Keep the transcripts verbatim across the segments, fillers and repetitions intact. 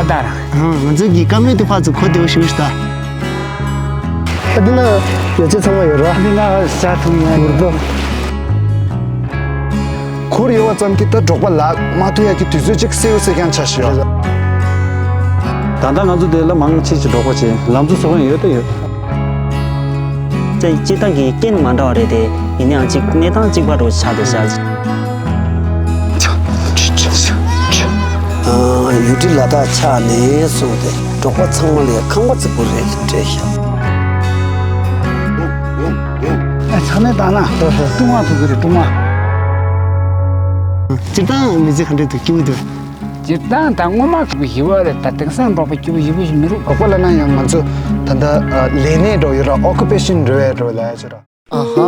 ད་རང་། ང་ཚོ་གི་བཀའ་མོལ་དེ་ཕར་ཚུར་གོ་བདེ་བོ་ཞིག་ཞུ་ད། ཨ་འདི་ན་ཡོ་བྱད་ཚང་མ་ཡོད་ར། འདི་ན་ཇ་འཐུང་ཡ་ཡོད། གུར་ཡོད་པ་ཙམ་གྱིས་ད་འབྲོག་པ་ལག་མ་ཐུག་ཡ་གི་དུས་ཚོད་ཅིག་སེལ་སེལ་རྐྱང་ཆགས་ཤག་ད་ལྟ་ང་ཚོ་དེ་ལ་མང་ཆེ་ཞིག་འབྲོག་པ་བྱས། ལམ་འཛོལ་བཟོ་མཁན་ཡོད་ད་ཡོད། སྤྱིར་བཏང་གི་རྐྱེན་མ་འདྲ་བ་རེད་དེ། ཡིན་ནའང་གཅིག་གནས་སྟངས་གཅིག་པ་འདྲ་བོ་ཆགས་བསྡད་ཤག་ཨ། ཡུལ་གྲུ་ལ་དྭགས་ཆགས་ནས་བཟུང་སྟེ་འབྲོག་པ་ཚང་མ་ལ་ཁང་པ་རྩིག་པོ་རེ་རེ་སྤྲད་ཤག་ཨ། ཚང་མས་བཏང་ན་ཀྲུང་ཧྭ་ཐུག་གི་རེད། ཀྲུང་ཧྭ། སྤྱིར་བཏང་མི་ཚེ་ག་འདྲ་འདུག་སྐྱིད་པོ་འདུག་སྤྱིར་བཏང་ད་སྔོན་མ་སྐྱིད་པོ་ཞེ་པོ་རེད། ད་དེང་སང་འབྲོག་པ་སྐྱིད་པོ་ཞེ་པོ་ཞིག་མི་འདུག་འབྲོག་པ་ལབ་ན་ཡང་ང་ཚོ་ད་ལྟ་ལས་གནས་འདྲ་བོ་ཡོད་ར། ཨོ་ཀུ་པེ་ཤན་འདྲ་བོ་ཡོད་ར། ཨ་ཧ།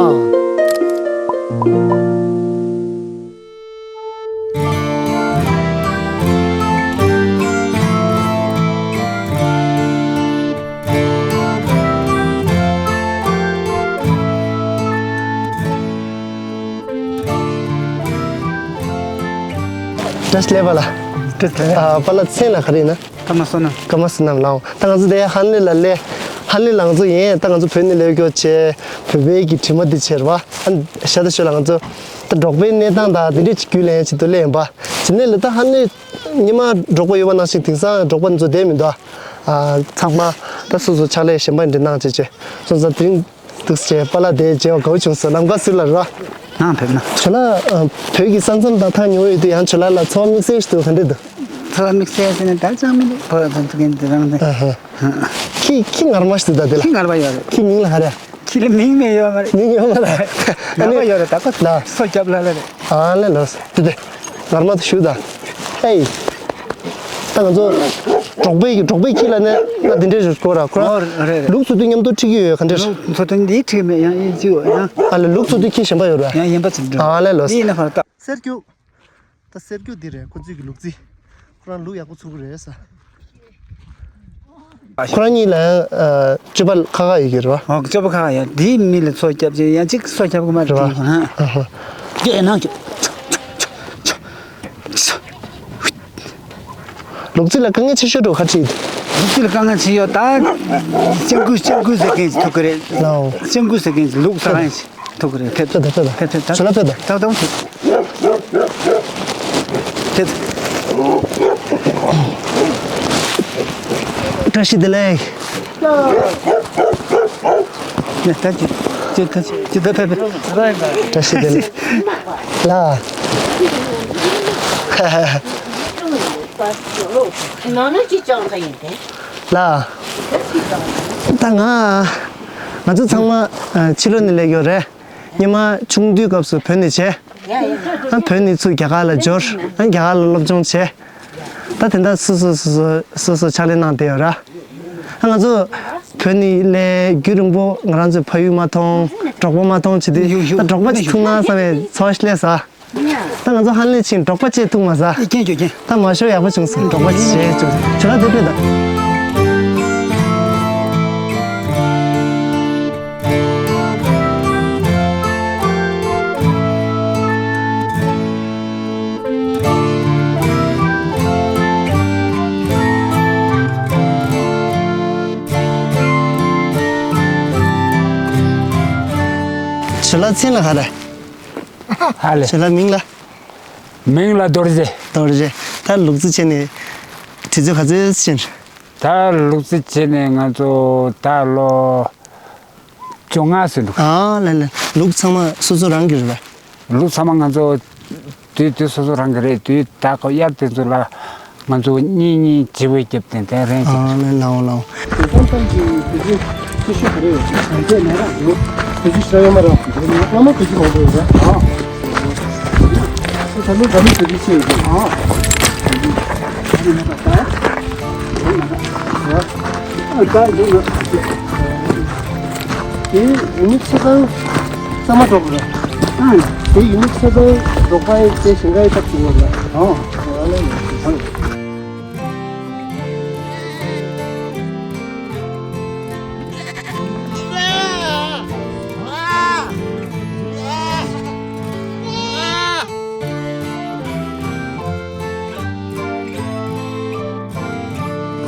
བཀྲ་ཤིས་བདེ་ལེགས་པཱ་ལགས། བཀྲ་ཤིས་བདེ་ལེགས། ཨ། པཱ་ལགས་མཚན་ལ་ག་རེ་ཡིན་ན། ཀརྨ་བསོད་ནམས། ཀརྨ་བསོད་ནམས་ལགས། ད་ང་ཚོ་དེ་ཧན་ལི་ལ་སླེབས། ཧན་ལི་ལ་ང་ཚོ་ཡིན། ད་ང་ཚོ་བོད་ནས་སླེབས་སྐྱོར་བྱས། བོད་པའི་གི་དྲི་མ་འདི་བྱས་ར་བ། ཨ། ཤ་ད་ཤོད་ལ་ང་ཚོ་ད་འབྲོག་པའི་གནས་སྟངས་དང་དེ་འདྲས་ཀྱི་རྒྱུས་ལེན་བྱེད་དུ་སླེབས་ཡིན་པ། དེ་ནས་ལ་ད་ཧན་ལི་ཉི་མ་འབྲོག་པ་ཡོད་པ་ནང་བཞིན་དེང་སང་འབྲོག་པ་ཚོ་བསྡད་མི་འདུག་ཨ། ཚང་མ་ད་སོ་སོ་ཕྱག་ལས་གཞན་པ་འདྲ་གནང་བྱས་བྱས་སོང་ཙང་དེ་རིང་འདུག་སེ་བྱས་པཱ་ལགས་དེ་མཇལ་བ་དགའ་བོ་བྱུང་སོང་། ལམ་ཁ་ཟུར་ལ་ར། ནང་ཕེབས་ན། ཇོ་ལགས། ཨ། བོད་ཀྱི་ས་མཚམས་དང་ཐག་ཉེ་བོ་ཡོད་དུས་ཡང་ཇོ་ལགས་ལ་འཚོ་བ་དམིགས་བསལ་ཞིག་འདུག་ག་འདྲ་འདུག་འཚོ་བ་དམིགས་བསལ་ཟེར་ན་ད་ཅང་མི་འདུག་བོད་དང་ཐུག་གིན་དེ་རང་དེ། ཨ་ཧ། ཁྱི་ཁྱི་ངར་མ་ཞིག་འདུག་ད་དེ་ལ། ཁྱི་ངར་བ་ཡོད་རེད། ཁྱི་མིང་ལ་ག་རེ། ཁྱི་ལ་མིང་མེད་ཡོད་མ་རེད། མིང་ཡོད་མ་རེད། ངར་བ་ཡོད་རེད། ད་ཁོ་ལ། སོ་སྐྱབས་ལ་ལ་རེད། ཨ་ལེ་ལོས། དེ་དེ། ངར་མ་དེ་ཞུ་ད། ཧེ། ད་ང་ཚོ་འབྲོག་པའི་འབྲོག་པའི་ཁྱི་ལ་ནི་ང་དེ་འདྲས་ཞུ་དགོས་ར། ཁོ་རང་ཨོ་རེད་རེད། ལུག་འཚོ་དུས་མཉམ་དུ་ཁྲིད་ཀྱི་ཡོད། ག་འདྲས། ལུག་འཚོ་དུས་འདི་ཁྲིད་མེད་ཡང་ཡིན་གཅིག་ཡང་། ཨ་ལེ། ལུག་འཚོ་དུས་ཁྱི་གཞན་པ་ཡོད་ར། ཡང་གཞན་པ་ཚོ་འགྲོ། ཨ་ལེ་ལོས། འདི་ཡིན་ན་ཕར་ལྟ། གསེར་སྐྱུག་ད་གསེར་སྐྱུག་འདི་རེད། ཁོ་ཚོའི་གི་ལུག་རྫི། ཁོ་རང་ལུག་ཡག་པོ་འཚོ་གི་རེད་ས། ཁོ་རང་གཉིས་ལ་ཡང་ཨ་སྤྱོད་པ་ཁག་ཁག་ཡོད་ཀྱི་རེད་བ། ཨོ། སྤྱོད་པ་ཁག་ཁག་ཡོད། དེའི་མི་ལ་སོ་སྐྱབས་ཀྱི་ཡང་གཅིག་སོ་སྐྱབས་གི་མ་རེད། རེད་བ། དེ་ཧ། ཨ་ཧ། ཀྱེ་ནང་ཀྱེ། ལུག་རྫི་ལ་དཀའ་ངལ་ཆེ་ཤོས་འགྲོ་ག་ཁྲིད། ལུག་རྫི་ལ་དཀའ་ངལ་ཆེ་ཡོད་ད། སྤྱང་ཀི་སྤྱང་ཀི་ཟེར་མཁན་ཞིག་ཐུག་གི་རེད། ལའོ། སྤྱང་ཀི་ཟེར་མཁན་ཞིག་ལུག་ཟ་མཁན་ཞིག་ཐུག་གི་རེད། ཕེབས། ཕེབས་དང་ཕེབས་དང་། ཕེབས་ཕེབས་དང་། ཇོ་ལགས་ཕེབས་དང་། ཐག་དང་ཕེབས། ཕེབས། བཀྲ་ཤིས་བདེ་ལེགས། ནས་ད་ཅི་ཅི་ད་ཅི་ཅི་ད་ཕེབས་ཕེབས། བཀྲ་ཤིས་བདེ་ལེགས། ལ། ནང་ན་ཅི་ཅང་ད་ཡིན་ཏེ། ལ། ད་ང་ང་ཚོ་ཚང་མ་ཕྱི་ལོགས་ནས་སླེབས་ཡོད་རེད། སྔོན་མ་ཆུང་དུས་སྐབས་སུ་བོད་ནས་བྱས། ཨ། བོད་ནས་ཚུར་རྒྱ་གར་ལ་འབྱོར། ཨ། རྒྱ་གར་ལ་སློབ་སྦྱོང་བྱས། ད་དེ་འདྲ་སོ་སོ་སོ་སོ་སོ་སོ་ཕྱག་ལས་གནང་བསྡད་ཡོད་ར། ཨ། ང་ཚོ་བོད་ནས་སླེབས་རྒྱུན་རིང་པོ་ང་རང་ཚོའི་ཕ་ཡུལ་མ་མཐོང་། འབྲོག་པ་མ་མཐོང་བྱེད་དུས། ཡོ་ཡོ། ད་འབྲོག་པ་ཅིག་ཐུག་ན་བསམ་པའི་ཚོར་བ་ཞིག་སླེབས་ས། ད་ང་ཚོ་ཧན་ལེ་ཕྱིན་འབྲོག་པ་ཅིག་ཐུག་མ་ས། ཨེ། རྒྱན་རྒྱོ་རྒྱན། ད་མ་ཤོར་ཡག་པོ་བྱུང་སོང་། འབྲོག་པ་ཅིག་བྱས་བྱུང་། ཇོ་ལགས་དེ་ཕེབས་དང་། ཇོ་ལགས་མཚན་ལ་ག་རེ། ཧ་ལེ། ཇོ་ལགས་མིང་ལ། མིང་ལ་རྡོ་རྗེ། རྡོ་རྗེ། ད་ལུག་རྫི་བྱས་ནས་དུས་ཚོད་ག་ཚོད་ཕྱིན། ད་ལུག་རྫི་བྱས་ནས་ང་ཚོ་ད་ལོ་བཅོ་ལྔ་ཟིན་འདུག་ཨ་ལེ་ལེ། ལུག་ཚང་མ་སོ་སོ་རང་གི་རེད་པས། ལུག་ཚང་མ་ང་ཚོ་དུས་དུས་སོ་སོ་རང་གི་རེད། དུས་ད་ཁོ་དབྱར་དེ་ཚོ་ལ་ང་ཚོ་གཉིས་གཉིས་བྱེད་པའི་རྒྱབ་རྟེན་དེ་རེད་ཅིག་ཨ་ལེ་ལའོ་ལའོ། དེང་སང་གི་དུས་ཚོད་ཤེས་ཤོས་ག་རེ་ཡོད་ཟེར་ན་ར་ཡོད། དུས་ཚོད་ཤེས་ཡོད་མ་རེད། ང་མ་དུས་ཚོད་མང་པོ་ཡོད་རེད་ཨ། ད་ལོ་འཛམ་གླིང་དུས་ཚོད་ཤེས་ཡོད་རེད་ཨ། ད་ཡིན་ན། དེ་ཡུལ་མི་ཆ་ཚང་ས་མ་འབྲོག་རེད། ཨང་། དེ་ཡུལ་མི་ཆ་ཚང་འབྲོག་པ་ཡིན་ཚེ་ཞིང་ཁ་ཡི་ཐབས་ཀྱི་ངོ་རེད། ཨང་།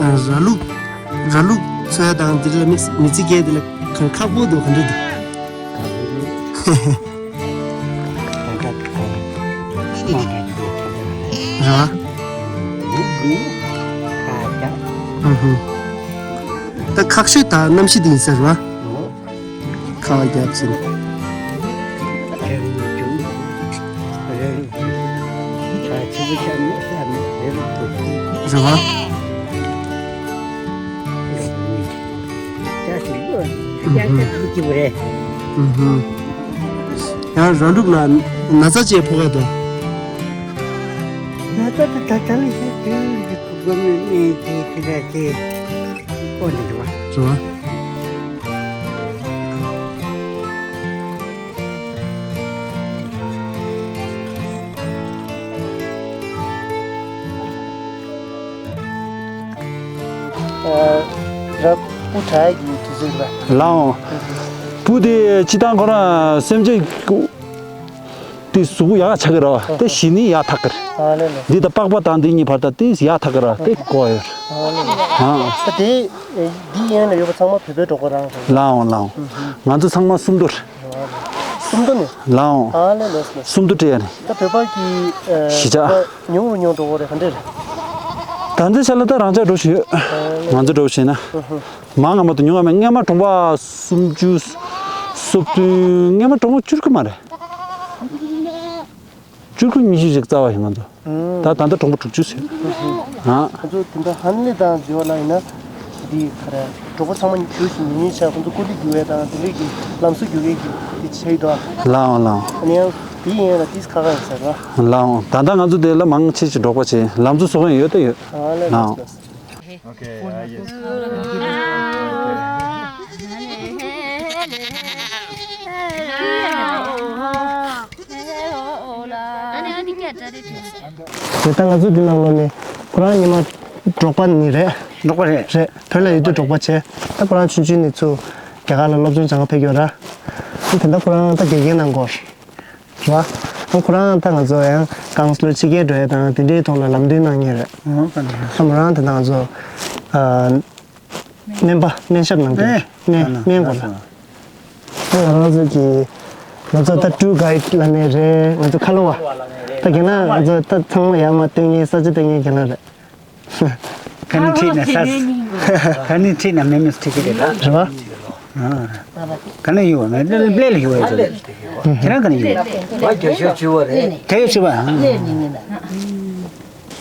ར་ལུག་ར་ལུག་འཚོ་ཡ་དང་འདི་ལ་དམིགས་མི་ཚེ་སྐྱེལ་འདི་ལ་གང་ཁག་པོ་འདུག་ག་འདྲ་འདུག་ར། ཨུ་ཧུ། ད་ཁག་ཤོས་ད་གནམ་གཤིས་འདི་ཡིན་ས་རེད་བ། ཁ་བ་རྒྱབ་ཟིན། རེད་བ། ཨུ་ཧུ། ཡང་ར་ལུག་ལ་ན་ཚ་ཅིག་ཕོག་ག་འདུག་ན་ཚ་དེ་ད་ད་ལས་ཤེས་དུས་ཀྱི་ཁུག་པ་མི་མི་དེ་དེ་ར་དེ་ཀོ་འདི་འདུག་བ། རེད་བ། ར་སྤུ་དྲག་གི་དུས་ཚོད་རེད་པ། ལའོ། སྤུ་དེ་སྤྱི་བཏང་ཁོ་རང་སེམས་ཅན་དེ་གཟུགས་པོ་ཡག་ཆགས་ཀྱི་རེད་པ། དེ་གཞི་ནས་ཡག་ཐག་གི་རེད། ཨ་ལེ་ལེ། འདི་དང་པགས་པ་དང་འདི་གཉིས་བར་དུ་དེ་ཡག་ཐག་གི་རེད་པ། དེ་གོ་ཡོད་རེད། ཨ་ལེ་ལེ། ཨ། ད་དེ་འདི་ཡན་ལ་ཡོད་པ་ཚང་མ་བོད་པའི་གྲོགས་པོ་རང་རེད། ལའོ་ལའོ། ང་ཚོ་ཚང་མ་སུམ་མདོ་རེད། སུམ་མདོ་ནས། ལའོ། ཨ་ལེ་ལེ་ལེ། སུམ་མདོ་སྤྲད་ཡ་ནི། ད་བོད་པ་གི་ཨ། གཞིས་ཆགས། བོད་པ་ཉུང་རུ་ཉུང་འགྲོ་གི་རེད། ག་འདྲས་རེད། ད་ལྟའི་ཆ་ལ་ད་རང་འཇགས་འགྲོ་བཞིན་ཡོད། ང་ཚོ་འགྲོ་བཞིན་ན། མང་ང་མ་གཏོགས་ཉུང་ང་མེད། སྔན་མ་གྲོང་པ་སུམ་ཅུ། སོ་བདུན། སྔན་མ་གྲོང་པ་བཅུ་དགུ་མ་རེད། བཅུ་དགུ་ཉི་ཤུ་ཞིག་རྩ་བ་ཡིན་ང་ཚོ། ད་ད་ལྟ་གྲོང་པ་དྲུག་ཅུ་ཟིན། ཨ། ང་ཚོ་དེ་འདྲ་ཧ་ལས་དང་འཛི་བ་ལ་ཡིན་ན། འདི་ག་རེ། གྲོགས་པོ་ཚང་མ་འགྱུར་ཞིང་ཉུང་ཉུང་ཆགས། ཁོང་ཚོ་ཀུ་ལི་འགྱུར་བའི་དང་དེ་འདྲས་ཀྱི་ལམ་སང་འགྱུར་བའི་གི་དེ་ཆགས་ཡོད་དོ། ལའོ་ལའོ། ཨ་ནི་ཡང་དེ་ཡིན་ན་དེ་ཁག་ཁག་ཡིན་ཟེར་བ། ལའོ། ད་ལྟ་ང་ཚོ་དེ་ལ་མང་ཆེ་ཞིག་འབྲོག་པ་བྱས། ལམ་བཟོ་ཚོགས་ཡང་ཡོད་ད་ཡོད། ཨ་ལེ་ལའོ། ལགས་སོ། Okay, I guess. དེ་ལྟ་ང་ཚོ་འདི་ནང་ལོགས་ནས་ཁོ་རང་ཉི་མ་འབྲོག་པ་ནི་རེད། འབྲོག་པ་རེད། རེད། བོད་ལ་ཡོད་དུས་འབྲོག་པ་བྱས། ད་ཁོ་རང་ཆུང་ཆུང་ནས་ཚུར་རྒྱ་གར་ལ་སློབ་སྦྱོང་སྦྱང་ག་ཕེབས་ཡོད་ར། དེ་ལྟ་ཁོ་རང་ད་དགེ་རྒན་གནང་གོ། རེད་བ། ཁོ་རང་ད་ང་ཚོ་ཡང་ཀའུན་སི་ལར་ཕྱི་རྒྱལ་འགྲོ་ཡས་དང་དེ་འདྲའི་ཐོག་ལ་ལམ་སྟོན་གནང་མཁན་རེད། ཨོ་ད་ནི། ད་མོ་རང་ད་ལྟ་ང་ཚོ་ཨ་སྨན་པ་སྨན་ཞབས་གནང་མཁན་རེད། སྨན་སྨན་སྐོར་ལ། ད་ང་རང་ཚོ་གི་ང་ཚོ་ད་ཊུར་གྷའིཌ་ལབ་ནའི་རེད། ང་ཚོ་ཁ་ལོ་བ། ད་རྒན་ལགས་ང་ཚོ་ད་ཚང་མ་ཡར་མར་སྟོན་མཁན་ས་ཆ་སྟོན་མཁན་རྒན་ལགས་རེད། ཁ་ནི་ཁྲིད་ན་ས། ཁ་ནི་ཁྲིད་ན་མེ་མེ་ཁྲིད་ཀྱི་རེད་ད། རེད་བ། ག་ནས་ཡོང་བ། ང་ལ་ལས་ལ་ཡོང་བ་ཡོད། ཁྱེད་རང་ག་ནས་ཡོང་བ། ང་རྒྱ་ཤོད་བྱུ་བ་རེད། རྒྱ་ཡོད་བྱུ་བ། ཨ།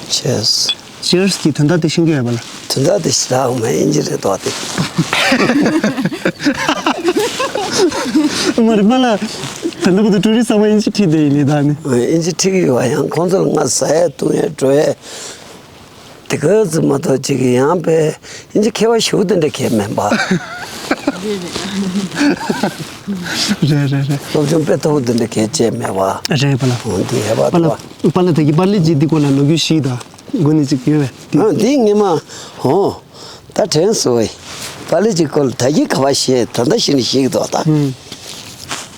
ཅེར་སི། ཅེར་སི་གི་དོན་དག་དེ་ཤེས་ཀྱི་ཡོད་པ་ལ། དོན་དག་དེ་ཞེ་དྲག་མ་ཡིན་གྱི་རེད་དོ་དེ། མ་རེད་མ་ལ། ད་ལྟ་བར་དུ་ཀྲུའུ་རི་ཚང་མ་ཨིན་ཇི་ཁྲིད་བསྡད་ཡིན་ནི་ད་ནི། ཨིན་ཇི་ཁྲིད་ཀྱི་ཡོད་པ། ཡང་ཁོང་ཚོ་ལ་ང་ཟ་ཡས་བཏུང་ཡས་འགྲོ་ཡས། དེ་ག་ཙམ་མ་གཏོགས་ཅིག་གི་ཡང་པས་ཨིན་ཇི་མཁས་པ་ཞུ་དེ་འདྲ་གས་མེད་པ། རེད་རེད་རེད། སློབ་སྦྱོང་དཔེ་མཐོ་པོ་དེ་འདྲ་གས་བྱས་མེད་པ། རེད་པ་ལ། འོ་འདི་ཧེ་བ་པ་ལ། དོ་པ་ལ་དེ་གི་པཱ་ལི་ཇི་འདི་སྐོར་ལ་ལོ་རྒྱུས་ཤིག་དང་། དགོས་ནི་ཅིག་ཡོད་པས་འདི། ཨ་འདི་ངས་མ། ཧོ། ད་དྲན་སོང་བས། པཱ་ལི་ཇི་སྐོར་ད་གི་ག་པ་ཤེས་ད་ལྟ་ཤེས་ནི་ཤེས་ཀྱི་འདུག་ད། ཨུམ།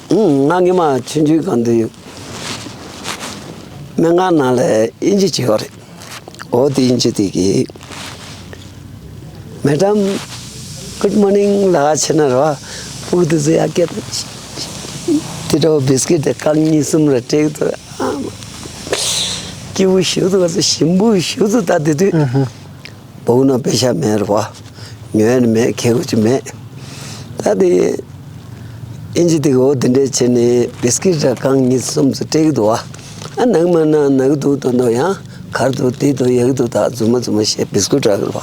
ཨུམ། ང་ངས་མ་ཆུང་ཆུང་སྒང་དུ་སྨན་ཁང་ནང་ལ་ཨིན་ཇི་བྱེད་ཡོད་རེད། འོ་དེ་ཨིན་ཇི་དེ་གི། Madam, good morning ལ་ཆེ་ན་ར་བ། ཕུག་དུ་ཟེ་ཡ་སྐད་དེ་འདྲ་བོ་བིས་ཀིཊ་དེ་རྐང་གཉིས་གསུམ་ར་སྤྲད་ཀྱི་འདུག་ཨ་མ། སྐྱིད་པོ་ཞུ་འདུག་ང་ཚོ་ཞིམ་པོ་ཞུ་འདུག་ད་དེ་དུས། ཨ་ཧ། བོའུ་ན་པེ་ཤ་མེད་ར་བ། ཉོ་ཡ་ནི་མེད་ཁེ་གོ་ཅི་མེད། ད་དེ། ཨིན་ཇི་དེ་གོ་དེ་འདྲས་བྱས་ནས་བིས་ཀིཊ་ར་རྐང་གཉིས་གསུམ་ཚོ་སྤྲད་ཀྱི་འདུག་བ། ཨ་ནག་མ་ན་ནག་འདུག་དོ་འདུག་ཡང་གར་འདུག་དེ་འདུག་ཡག་འདུག་ད་རྫུན་མ་རྫུན་མ་བཤད་བིས་ཀིཊ་ར་གི་ར་བ།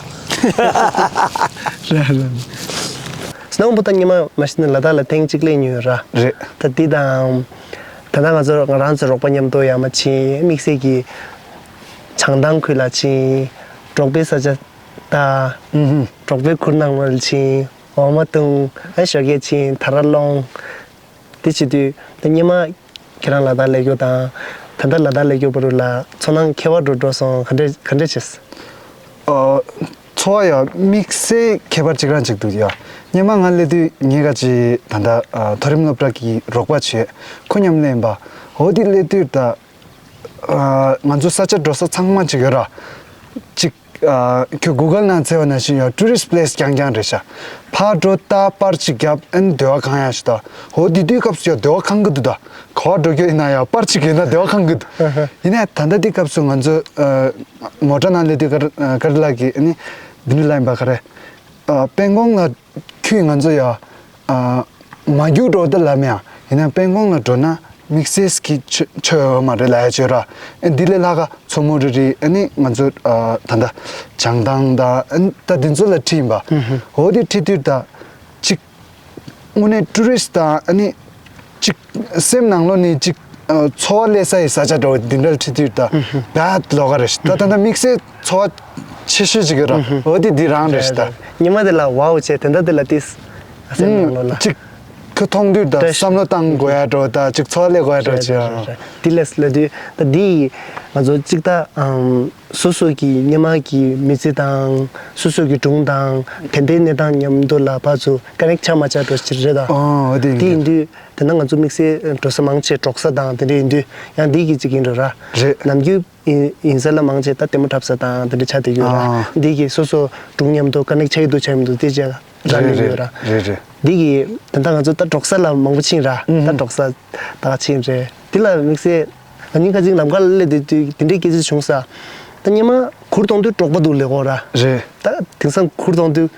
ར་ར། སྣང་བུ་ད་ཉི་མ་མ་ཤི་ན་ལ་དྭགས་ལ་ཐེངས་གཅིག་སླེབས་མྱོང་ཡོད་ར། རེད། ད་འདི་དང་། ད་ལྟ་ང་ཚོ་ང་རང་ཚོ་རོགས་པ་མཉམ་དུ་ཡར་མར་ཕྱིན་དམིགས་བསལ་གྱི་བྱང་ཐང་ཁུལ་ལ་ཕྱིན། འབྲོག་པའི་ས་ཆ་ད། ཨུ་ཧུ། འབྲོག་པའི་ཁུལ་ནང་ལ་ཕྱིན། འོ་མ་བཏུང་། ཨ་ཞོགས་ཀས་ཕྱིན་དར་སློང་། དེ་བྱེད་དུས་ད་སྔོན་མ་ཁྱེད་རང་ལ་དྭགས་སླེབས་རྒྱུ་དང་། ད་ལྟ་ལ་དྭགས་སླེབས་རྒྱུ་བར་ལ་ཚོར་སྣང་ཁྱད་པར་འགྲོ་འགྲོ་སོང་ག་འདྲས་ག་འདྲས་བྱས། ཨ། ཚོར་བ་ཡ་དམིགས་བསལ་ཁྱད་པར་གཅིག་རང་གཅིག་འདུག་ཡ། སྔོན་མ་ང་སླེབས་དུས་ངའི་ག་ཅིག་ད་ལྟ་ཨ་མཐོ་རིམ་སློབ་གྲྭ་གི་རོགས་པ་བྱས། ཁོ་མཉམ་སླེབས་ཡིན་པ། འོ་དེ་སླེབས་དུས་ད་ཨ་ང་ཚོ་ས་ཆ་འགྲོ་ས་ཚང་མ་གཅིག་ཡོད་ར། གཅིག་ཨ་ཁྱོད་གུ་གལ་ནང་བཙལ་བ་ནང་བཞིན་ཡང་ཊུ་རི་སི་ཊི་པི་ལེ་སི་རྐྱང་རྐྱང་རེད་ཤག་ཕར་འགྲོ་ད་པར་གཅིག་བརྒྱབ་ཨན་སྡེ་བ་གང་ཡང་ཞིག་ད། ཧོ་དེ་དུས་སྐབས་སུ་ཡང་སྡེ་བ་གང་གི་འདུག་ད། ག་པར་འགྲོ་རྒྱུ་ཡིན་ན་ཡང་པར་གཅིག་ཡོད་ན་སྡེ་བ་གང་གི་འདུག་ཡིན་ནའི་ད་ལྟ་དེ་སྐབས་སུ་ང་ཚོ་ཨ་མོ་ཊ་ནང་སླེབས་དུས་ཀར་ཀར་ལགས་ཀྱིས་ཨ་ནི་འདི་འདྲ་ལབ་ཡིན་པ་ག་རེ། ཨ་དཔལ་ཁང་ལ་ཁྱོད་ང་ཚོ་ཡ་ཨ་མ་རྒྱུག་འགྲོ་ད་ལབ་མེད་ཨ། ཡིན་ན་དཔལ་ཁང་ལ་འགྲོ་ན་དམིགས་བསལ་གྱི་ཆོ་ཆོ་ཡོད་མ་རེད་ལབ་ཡ་བྱོས་ར། ཨེ་འདི་ལས་ལྷག་ག་མཚོ་མོ་རི་རི་ཨ་ནི་ང་ཚོ་ཨ་ད་ལྟ་བྱང་ཐང་དང་ཨ་ནི་ད་འདི་ཚོ་ལ་ཁྲིད་ཡིན་པ། འོ་དེ་ཁྲིད་དུས་ད་གཅིག་དངོས་གནས་ཊུ་རི་སི་ཊི་དང་ཨ་ནི་གཅིག་སེམས་ནང་ལོགས་ནས་གཅིག་ཨ་ཚོར་བ་སླེབས་ས་ཡི་ས་ཆ་འདྲ་བོ་འདི་འདྲ་ལ་ཁྲིད་དུས་ད་བད་ལོག་ག་རེད་ཤག་ད་ད་ད་དམིགས་བསལ་ཚོར་བ་ཆེ་ཤོས་ཅིག་ཡོད་ར། འོ་དེ་འདི་རང་རེད་ཤག་ད། ཉི་མ་དེ་ལ་ཝའོ་བྱས་དེ་འདྲ་དེ་ལ་ཏིས་སེམས་ནང་ལོགས་ལ་གཅིག་ཁོ་མཐོང་དུས་ད་བསམ་བློ་བཏང་དགོས་ཡ་འདྲ་བོ་ད་གཅིག་ཚོར་བ་སླེབས་དགོས་ཡ་འདྲ་བོ་ཅིག་ཡོད་ར། དེ་ལས་ལབ་དུས་ད་འདི་ཡི་ང་ཚོ་གཅིག་ད་ཨམ། སོ་སོ་གི་སྔོན་མ་གི་མི་ཚེ་དང་སོ་སོ་གི་སྒྲུང་དང་དེ་འདྲའི་གནས་སྟངས་མཉམ་དུ་ལ་ཕར་ཚུར་ཀ་ནེག་ཆགས་མ་ཆགས་འགྲོ་ཕྱིར་རེད་ད། ཨོ་དེ་དེ་ཡིན་ཡིན་དུས་དེ་ན་ང་ཚོ་དམིགས་བསལ་འགྲོ་ས་མང་ཆེ་འབྲོག་ས་དང་དེ་འདྲ་ཡིན་དུས་ཡང་འདི་གི་གཅིག་ཡིན་འགྲོ་ར། རེད། ནམ་རྒྱུན་ཡིན་ཡིན་ས་ལ་མང་ཆེ་ད་ལྟད་མོ་འཁྲབ་ས་དང་དེ་འདྲ་ཆགས་བསྡད་ཡོད་ར། ཨ་འདི་གི་སོ་སོ་སྒྲུང་མཉམ་དུ་ཀ་ནེག་ཆགས་ཡི་འདུག་ཆགས་མི་འདུག་དེ་རྗེས་རག་ལས་རེད་ཡོད་ར། རེད་རེད། འདི་གི་ད་ལྟ་ང་ཚོ་ད་འབྲོག་ས་ལ་མང་པོ་ཕྱིན་ར། ཨུ་ད་ཧུ། འབྲོག་ས་ད་ཕྱིན་རེད། འདི་ལ་དམིགས་བསལ། ང་གཉིས་ཁ་ཅིག་ལམ་ཁ་ལ་སླེབས་དུས་དུས་དེ་འདྲའི་སྐད་ཆ་བྱུང་ས། ད་སྔོན་མ་གུར་གཏོང་དུས་འབྲོག་པ་འདུག་ལབ་ཀྱི་ཡོད་ར། རེད། ད་དེང་སང་གུར་གཏོང་དུས་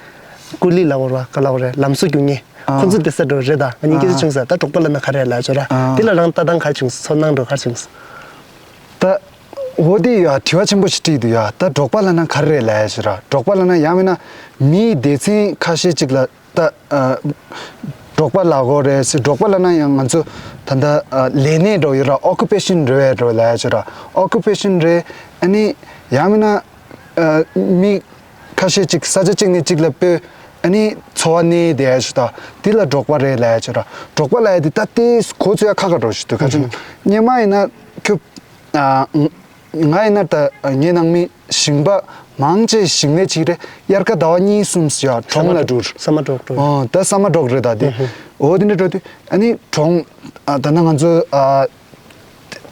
ཀུ་ལི་ལབ་ཀྱི་ཡོད་ར་ག་ལབ་ཀྱི་ཡོད་རེད་ལམ་བཟོ་རྒྱུག་མཁན། ཨ། ཁོ་ཚོ་དེ་ས་འགྲོ་རེད་ད་ང་གཉིས་སྐད་ཆ་ཨ། བྱུང་ས་ད་འབྲོག་པ་ལབ་ན་ག་རེ་ལབ་ཀྱི་ཡོད་ར། ཨ། དེ་ལ་རང་ལྟ་སྟངས་ག་རེ་བྱུང་སོང་ཚོར་སྣང་འདྲ་བོ་ག་རེ་བྱུང་སོང་། ད། འོ་དེ་ཡ་དྲི་བ་ཆེན་པོ་ཞིག་དྲིས་འདུག་ཡ་ད་འབྲོག་པ་ལབ་ན་ག་རེ་རེད་ལབ་ཡ་ཞིག་ར་འབྲོག་པ་ལབ་ན་ཡང་མིན་ན་མིའི་སྡེ་ཚན་ཁ་ཤས་ཅིག་ལ། ད་ཨ་འབྲོག་པ་ལབ་དགོས་རེད་ཟེར། འབྲོག་པ་ལབ་ན་ཡང་ང་ཚོ་ད་ལྟ་ཨ་ལས་གནས་འདྲ་བོ་ཡོད་ར། ཨོ་ཀུ་པེ་ཤན་རེད་འདྲ་བོ་ལབ་ཡ་ཅིག་ར། ཨོ་ཀུ་པེ་ཤན་རེད། ཨ་ནི་ཡང་མིན་ན་ཨ་མི་ཁ་ཤས་ཅིག་ས་ཆ་གཅིག་ནས་གཅིག་ལ་སྤོས། ཨ་ནི་འཚོ་བ་གནས་བསྡད་ཡ་ཅིག་ད་དེ་ལ་འབྲོག་པ་རེད་ལབ་ཡ་ཅིག་ར། འབྲོག་པ་ལབ་ཡ་དེ་ད་ལྟའི་གོ་ཚོད་ཡ་ཁག་ཁག་འདྲ་བོ་ཞིག་འདུག་ག་ཅིག་སྔོན་མ་ཡིན་ན་ཁྱོད་ཨ། ང་ཡིན་ན་ད་ངའི་ནང་མི་ཞིང་པ་མང་ཆེ་ཞིང་ལས་བྱེད་རེད། དབྱར་ཁ་ཟླ་བ་གཉིས་གསུམ་ཡ་གྲོང་ལ་འགྲོ། ས་མ་འབྲོག་འགྲོ། ཨོ་ད་ས་མ་འབྲོག་རེད་ད་དེ། ཨོ་དེ་འདྲ་འགྲོ་དུས་ཨ་ནི་གྲོང་ཨ་ད་ནང་ང་ཚོ་ཨ་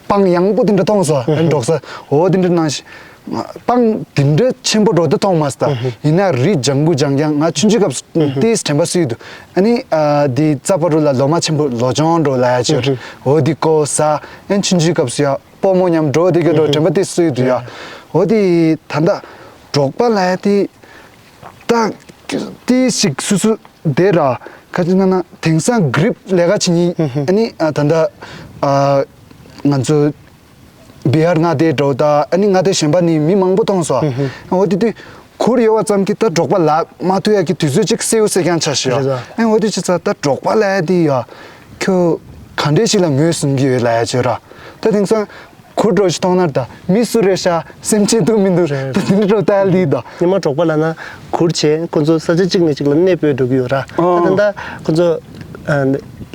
སྤང་ཡངས་པོ་དེ་འདྲ་མཐོང་སོང་ཨ་ནི་འབྲོག་ས་ཨོ་དེ་འདྲ་ནང་བཞིན་སྤང་དེ་འདྲ་ཆེན་པོ་འགྲོ་དེ་མཐོང་མ་སོང་ད། ཡིན་ན་རི་ལྗང་གུ་ལྗང་ལྗང་ང་ཆུང་ཆུང་སྐབས་སུ་དེའི་དྲན་པ་གསོས་འདུག་ཨ་ནི་ཨ་དེ་རྩ་བ་རུ་ལ་ལོ་མ་ཆེན་པོ་ལོ་ཆུང་འགྲོ་ལ་ཡ་ཆེར་ཨོ་དེ་ཀོ་ས་ཨ་ནི་ཆུང་ཆུང་སྐབས་སུ་ཡ། སྤོ་མོ་མཉམ་འགྲོ་དེ་ག་འགྲོ་དྲན་པ་དེ་སུས་འདུག་ཡ། འོ་དེ་ད་ལྟ་འབྲོག་པ་ལ་ཡ་དེ་ད་དེ་ཞིག་སུ་སུ་དེ་ར་ཁ་ཅིག་ན་ན་དེང་སང་གྲིབ་ལས་ཀ་བྱེད་ཉིན་ཨ་ནི་ད་ལྟ་ང་ཚོ་བི་ཧར་མངའ་སྡེ་འགྲོ་ད་ཨ་ནི་མངའ་སྡེ་གཞན་པ་ནས་མི་མང་པོ་མཐོང་སོང་། འོ་དེ་དུས་གུར་ཡོད་པ་ཙམ་གྱིས་ད་འབྲོག་པ་ལབ་མ་ཐུབ་ཡ་གི་དུས་ཚོད་ཅིག་སེའུ་སེ་རྐྱང་ཆགས་ཤི་ཡ། རེད་ད། ཨ་འོ་དེ་ཅི་ཚ་ད་འབྲོག་པ་ལ་ཡ་དེ་ཡ་ཁྱོད་ག་འདྲས་ཞིག་ལ་ངོས་བཟུང་གི་ཡོད་ལ་ཡ་བྱོས་ར་ད་དེང་སང་། གུར་འདྲ་བོ་ཞིག་མཐོང་ན་ད་མི་སུ་རེད་ཤག་སེམས་ཅན་འདུག་མི་འདུག་རེད། ད་དེ་འདྲ་འདྲ་བོ་ལྟ་ཡ་ལི་ད། སྔོན་མ་འབྲོག་པ་ལབ་ན་གུར་བྱས་ཁོ་ཚོ་ས་ཆ་གཅིག་ནས་གཅིག་ལ་གནས་སྤོས་འགྲོ་གི་ཡོད་ར། ཨ་ད་ཨ་ད་ཁོ་ཚོ་ཨ་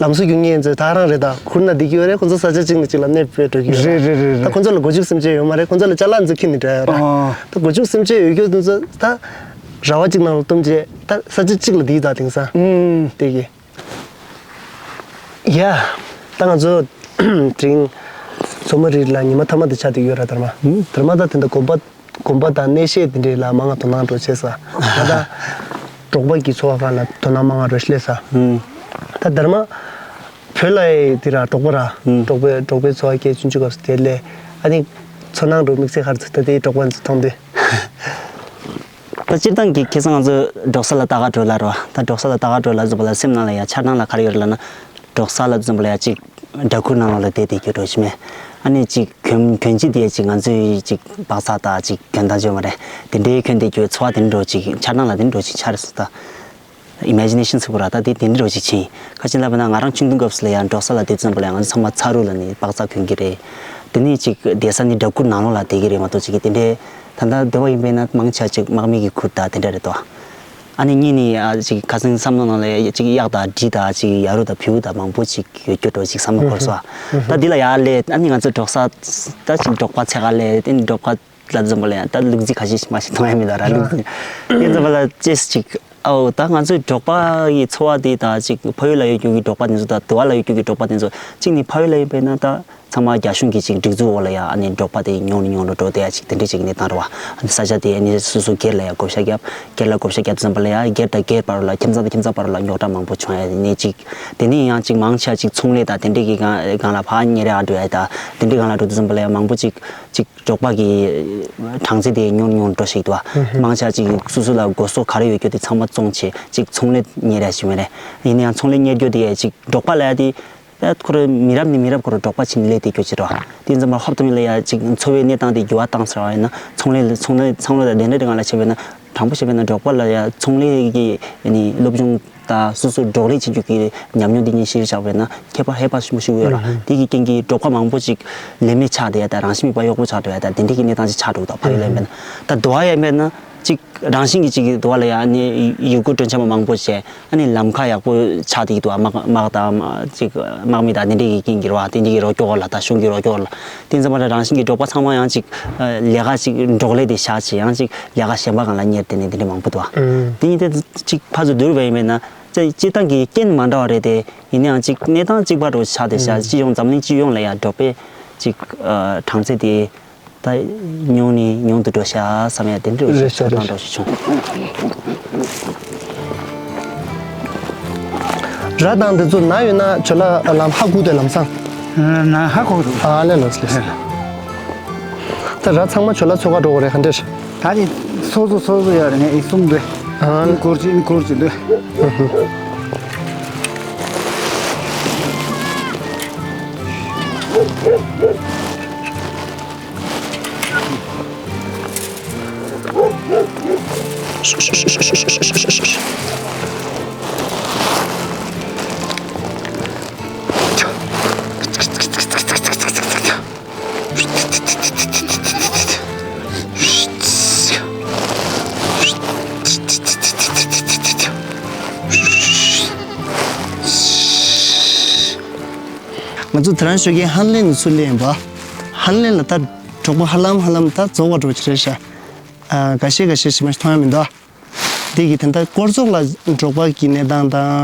ལམ་བཟོ་རྒྱུག་མཁན་ཚོ་ད་རང་རེད་ད། གུར་ན་བསྡད་ཀྱི་ཡོད་རེད། ཁོ་ཚོ་ས་ཆ་གཅིག་ནས་གཅིག་ལ་གནས་སྤོས་འགྲོ་གི་ཡོད་ར། རེད་རེད་རེད་ད་རེད། ཁོ་ཚོ་ལ་སྒོ་ཕྱུགས་སེམས་ཅན་ཡོད་མ་རེད། ཁོ་ཚོ་ལ་ཅ་ལག་འཛུགས་ཁྱེར་ནས་འགྲོ་ཡ་ར། ཨ་ད་སྒོ་ཕྱུགས་སེམས་ཅན་ཡོད་རྒྱུ་དེ་ཚོ་ད་ར་བ་གཅིག་ནང་ལ་བཏུམས་བྱས་ད་ས་ཆ་གཅིག་ལ་བསྡད་ད་དེང་སང་ཨུམ་དེ་གི་ཡ། ད་ང་ཚོ་དེ་རིང་མཚོ་མོ་རི་ལ་ཉི་མ་མཐའ་མ་དེ་ཆགས་བསྡད་ཡོད་ར། དར་མ་དར་མ་ད་དེ་འདྲ་དགོན་པ་དགོན་པ་དང་གནས་བཤད་དེ་འདྲའི་ལ་མང་ང་དོ་སྣང་འགྲོ་བྱས་ས། ང་ད་འབྲོག་པ་གི་འཚོ་བ་སྒང་ལ་དོ་སྣང་མང་ང་འགྲོ་ཤི་ལས་ས། ད་དར་མ་བོད་ལ་ཡི་དེ་ར་འབྲོག་པ་ར་འབྲོག་པའི་འབྲོག་པའི་འཚོ་བ་སྐྱེལ་ཆུང་ཆུང་སྐབས་སུ་དེ་ལས་ཨ་ནི་ཚོར་སྣང་འགྲོ་དམིགས་བསལ་ག་རེ་ཚོར་ད་དེའི་འབྲོག་པ་ཚོ་མཐོང་དུས། ད་སྤྱིར་བཏང་གི་ཁ་སང་ང་ཚོ་འབྲོག་ས་ལ་ལྟ་ག་འགྲོ་ལ་རོ། ད་འབྲོག་ས་ལ་ལྟ་ག་འགྲོ་ལ་འཛོམས་པ་ལ་སེམས་ནང་ལ་ཡ་འཆར་སྣང་ལ་ག་རེ་ཡོད་རེད་ལབ་ན། འབྲོག་ས་ལ་འཛོམས་པ་ལ་ཡ་གཅིག་སྦྲ་གུར་ནང་ལོགས་ལ་བསྡད་བསྡད་རྒྱུ་འགྲོ་ཞིག་མེད། ཨ་ནི་གཅིག་གྱོན་གྱོན་ཆས་དེ་གཅིག་ང་ཚོའི་གཅིག་སྦག་ཚགས་དང་གཅིག་གྱོན་སྟངས་བྱས་མ་རེད། དེ་འདྲའི་གྱོན་བསྡད་རྒྱུ་འཚོ་བ་དེ་འདྲ་འགྲོ་གཅིག་འཆར་སྣང་ལ་དེ་འདྲ་འགྲོ་གཅིག་འཆར་སོང་ད། ཨི་མེ་ཇི་ནེ་ཤན་ཟེར་དགོས་ར། ད་དེ་དེ་འདྲ་འགྲོ་གཅིག་ཕྱིན། ཁ་ཅིག་ལབ་ན་ང་རང་ཆུང་དུས་སྐབས་སུ་ལ་ཡང་འབྲོག་ས་ལ་བསྡད་ཙམ་པ་ལ་ཡང་ང་ཚོ་ཚང་མ་ཚ་རུ་ལ་ནི་སྦག་ཚགས་གྱོན་གྱི་རེད། དེ་ནས་ཅིག་བསྡད་ས་ནི་སྦྲ་གུར་ནང་ལོགས་ལ་བསྡད་ཀྱི་རེད་མ་གཏོགས་ཅིག་གི་དེ་འདྲའི་ད་ལྟ་སྡེ་བ་ཡིན་པས་ན་མང་ཆེ་ཅིག་དམག་མི་གི་གུར་དང་དེ་འདྲ་རེད་དོ། ཨ་ནི་གཉིས་ནི་ཨ་ཅིག་ཁ་སང་བསམ་བློ་ནང་ལ་ཅིག་གཡག་དང་འབྲི་དང་ཅིག་ཡ་རུ་དང་བེའུ་དང་མང་པོ་ཅིག་ཡོད་རྒྱུ་འགྲོ་ཅིག་བསམ་བློ་འཁོར་སོང་། ད་འདི་ལ་ཡར་སླེབས་ཨ་ནི་ང་ཚོ་འབྲོག་ས་ད་ཅིག་འབྲོག་པ་འཚོལ་ག་སླེབས་དེ་ནི་འབྲོག་པ་ལ་འཛོམས་པ་ལ་ཡང་ད་ལུག་རྫི་ཁ་ཤས་ཤིག་མ་ཞིག་མཐོང་ཡ་མེད་ད་ར། ལུག་རྫི་དེ་འཛོམས་པ་ལ་ཅེས་ཅིག་ ཨོ་ད་ང་ཚོའི་འབྲོག་པ་ཡི་འཚོ་བ་དེ་ད་ཅིག་ཕ་ཡུལ་ལ་ཡོད་རྒྱུ་གི་འབྲོག་པ་དེ་ཚོ་དང་དུ་བ་ལ་ཡོད་རྒྱུ་གི་འབྲོག་པ་དེ་ཚོ་གཅིག་ནི་ཕ་ཡུལ་ལ་ཡོད་པས་ན་ད་ཚང་མ་རྒྱ་གཞུང་གི་ཅིག་སྒྲིག་འཛུགས་འོག་ལ་ཡ་ཨ་ནི་འབྲོག་པ་དེ་ཉུང་ནས་ཉུང་དུ་འགྲོ་དེ་ཡ་ཅིག་དེ་འདྲས་ཅིག་གནས་སྟངས་རེད་བ། ཨ་ནི་ས་ཆ་དེ་ཨ་ནི་སོ་སོ་སྒེར་ལ་ཡ་བགོ་བཤའ་བརྒྱབ། སྒེར་ལ་བགོ་བཤའ་བརྒྱབ་དུས་ཙམ་པ་ལ་ཡ་སྒེར་དང་སྒེར་བར་ལ་ཁྱིམ་ཚང་དང་ཁྱིམ་ཚང་བར་ལ་རྙོག་དྲ་མང་པོ་བྱུང་ཡ་ནི་ཅིག་དེ་ནས་ཡང་ཅིག་མང་ཆེ་བ་ཅིག་ཚོང་ལས་དང་དེ་འདྲས་ཀྱི་སྒང་སྒང་ལ་ཕར་ཉེ་རེ་ཨ་འགྲོ་ཡ་ད་དེ་འདྲས་སྒང་ལ་འགྲོ་དུས་ཙམ་པ་ལ་ཡ་མང་པོ་ཅིག་ཅིག་འབྲོག་པ་གི་གྲངས་ཚད་དེ་ཉུང་ཉུང་འགྲོ་ཞིག་འདུག་བ། མང་ཆེ་ཅིག་སོ་སོ་ལ་སྒོ་ཟོག་ག་རེ་ཡོད་རྒྱུ་དེ་ཚང་མ་བཙོང་བྱེད་ཅིག་ཚོང་ལས་གཉེར་ཡ་ཞིག་མེད་རེད། ཡིན་ན་ཡང་ཚོང་ལས་གཉེར་རྒྱུ་དེ་ཅིག་འབྲོག་པ་ལ་ཡ་དེ་ད་ཁོ་རེ་མི་རབས་ནས་མི་རབས་ཁོ་རེ་འབྲོག་པ་ཕྱིན་ནས་སླེབས་བསྡད་རྒྱུ་ཅིག་རེད་བ། དེ་ཙམ་པ་ཧོབ་ཏེ་མི་ལ་ཡ་ཅིག་འཚོ་བའི་གནས་སྟངས་དེ་འགྱུར་བ་བཏང་ཟེར་བ་ཡིན་ན་ཚོང་ལས་ཚོང་ལས་ཚོང་ལས་དང་དེ་འདྲ་དེ་སྒང་ལ་བྱས་པ་ཡིན་ན་དྲང་པོ་བཤད་པ་ཡིན་ན་འབྲོག་པ་ལ་ཡ་ཚོང་ལས་ཀྱི་ནི་སློབ་སྦྱོང་དང་སོ་སོ་འབྲོག་ལས་བྱེད་རྒྱུ་གི་ཉམས་མྱོང་འདི་གཉིས་གཞིར་བཞག་པ་ཡིན་ན་ཁྱད་པར་ཧེ་བག་ཆེན་པོ་ཞིག་ཡོད་ར། དེ་གི་རྐྱེན་གྱིས་འབྲོག་པ་མང་པོ་ཅིག་ལས་མེད་ཆགས་བསྡད་ཡ་དང་རང་བཞིན་མེད་པ་གཡོག་པོ་ཆགས་འགྲོ་ཡ་དང་དེ་འདྲ་གི་གནས་སྟངས་ཅིག་ཆགས་འགྲོ་གི་འདུག་ཕ་ཡུལ་ལ་ཡིན་པ་ཡིན་ན། ད་དུ་བ་ཡ་མེད་ན་ཅིག་རང་བཞིན་གྱི་ཅིག་དུ་བ་ལ་ཡ་ནི་ཡུལ་སྐོར་སྤྲོ་འཆམ་མང་པོ་བྱས་ཨ་ནི་ལམ་ཁ་ཡག་པོ་ཆགས་བསྡད་ཀྱི་འདུག་དམག་དམག་དང་ཅིག་དམག་མི་དང་དེ་འདྲས་ཀྱི་རྐྱེན་གྱིས་རེད་བ། དེ་འདྲས་ཀྱི་རོགས་སྐྱོར་ལ་ད་གཞུང་གི་རོགས་སྐྱོར་ལ་དེ་ཙམ་པ་ལ་རང་བཞིན་གྱི་འབྲོག་པ་ཚང་མ་ཡང་ཅིག་ལས་ཀ་ཅིག་འབྲོག་ལས་དེ་བཞག་བྱས་ཡང་ཅིག་ལས་ཀ་གཞན་པ་སྒང་ལ་གཉེར་དེ་ནས་དེ་འདྲས་མང་པོ་འདུག་དེ་ཡིན་དེ་ཅིག་ཕར་ཚུར་བསྡུར་བ་ཡིན་པས་ན་ཅིག་སྤྱིར་བཏང་གི་རྐྱེན་མ་འདྲ་བ་རེད་དེ་ཡིན་ནའང་ཅིག་གནས་སྟངས་གཅིག་པ་འདྲ་བོ་ཆགས་བསྡད་ཤག་སྤྱི་ཡོངས་འཛམ་གླིང་སྤྱི་ཡོངས་ལ་ཡང་འབྲོག་པའི་ཅིག་གྲངས་ཚད་དེ། ད་ཉུང་ནས་ཉུང་དུ་འགྲོ་ཤག་བསམ་ཡ་དེ་འདྲ་རེད་ཤག་ཆགས་སྟངས་འདྲ་ཞིག་བྱུང་། ར་དང་དེ་ཚོ་ན་ཡོད་ན་ཇོ་ལ་ལམ་ཧ་གོ་དེ་ལམ་སང་། ན་ཧ་གོ་འདུག་ཨ་ལེ་ལོས་ལེས། ད་ར་ཚང་མ་ཇོ་ལ་ཚོ་ག་འགྲོ་གི་རེད་ག་འདྲ་རེད། ད་ནི་སོ་སོ་སོ་སོ་ཡ་རེད་ངས་ཨི་གསུམ་འདུག་ཨ་ཨི་སྐོར་གཅིག་ཨི་སྐོར་གཅིག་འདུག་ང་ཚོ་དེ་རང་ཞོགས་ཀས་ཧན་ལེན་ནས་ཚུར་སླེབས་ཡིན་པ། ཧན་ལེན་ལ་ད་གྲོགས་པོ་ཧ་ལམ་ཧ་ལམ་ད་རྫོགས་པ་འགྲོ་གི་རེད་ཤག་ཨ་འགའ་ཤས་འགའ་ཤས་ཞིག་མ་ཞིག་མཐོང་ཡ་མི་འདུག་དེ་གི་ད་ལྟ་སྐོར་ཚོགས་ལ་འབྲོག་པ་གི་གནས་སྟངས་དང་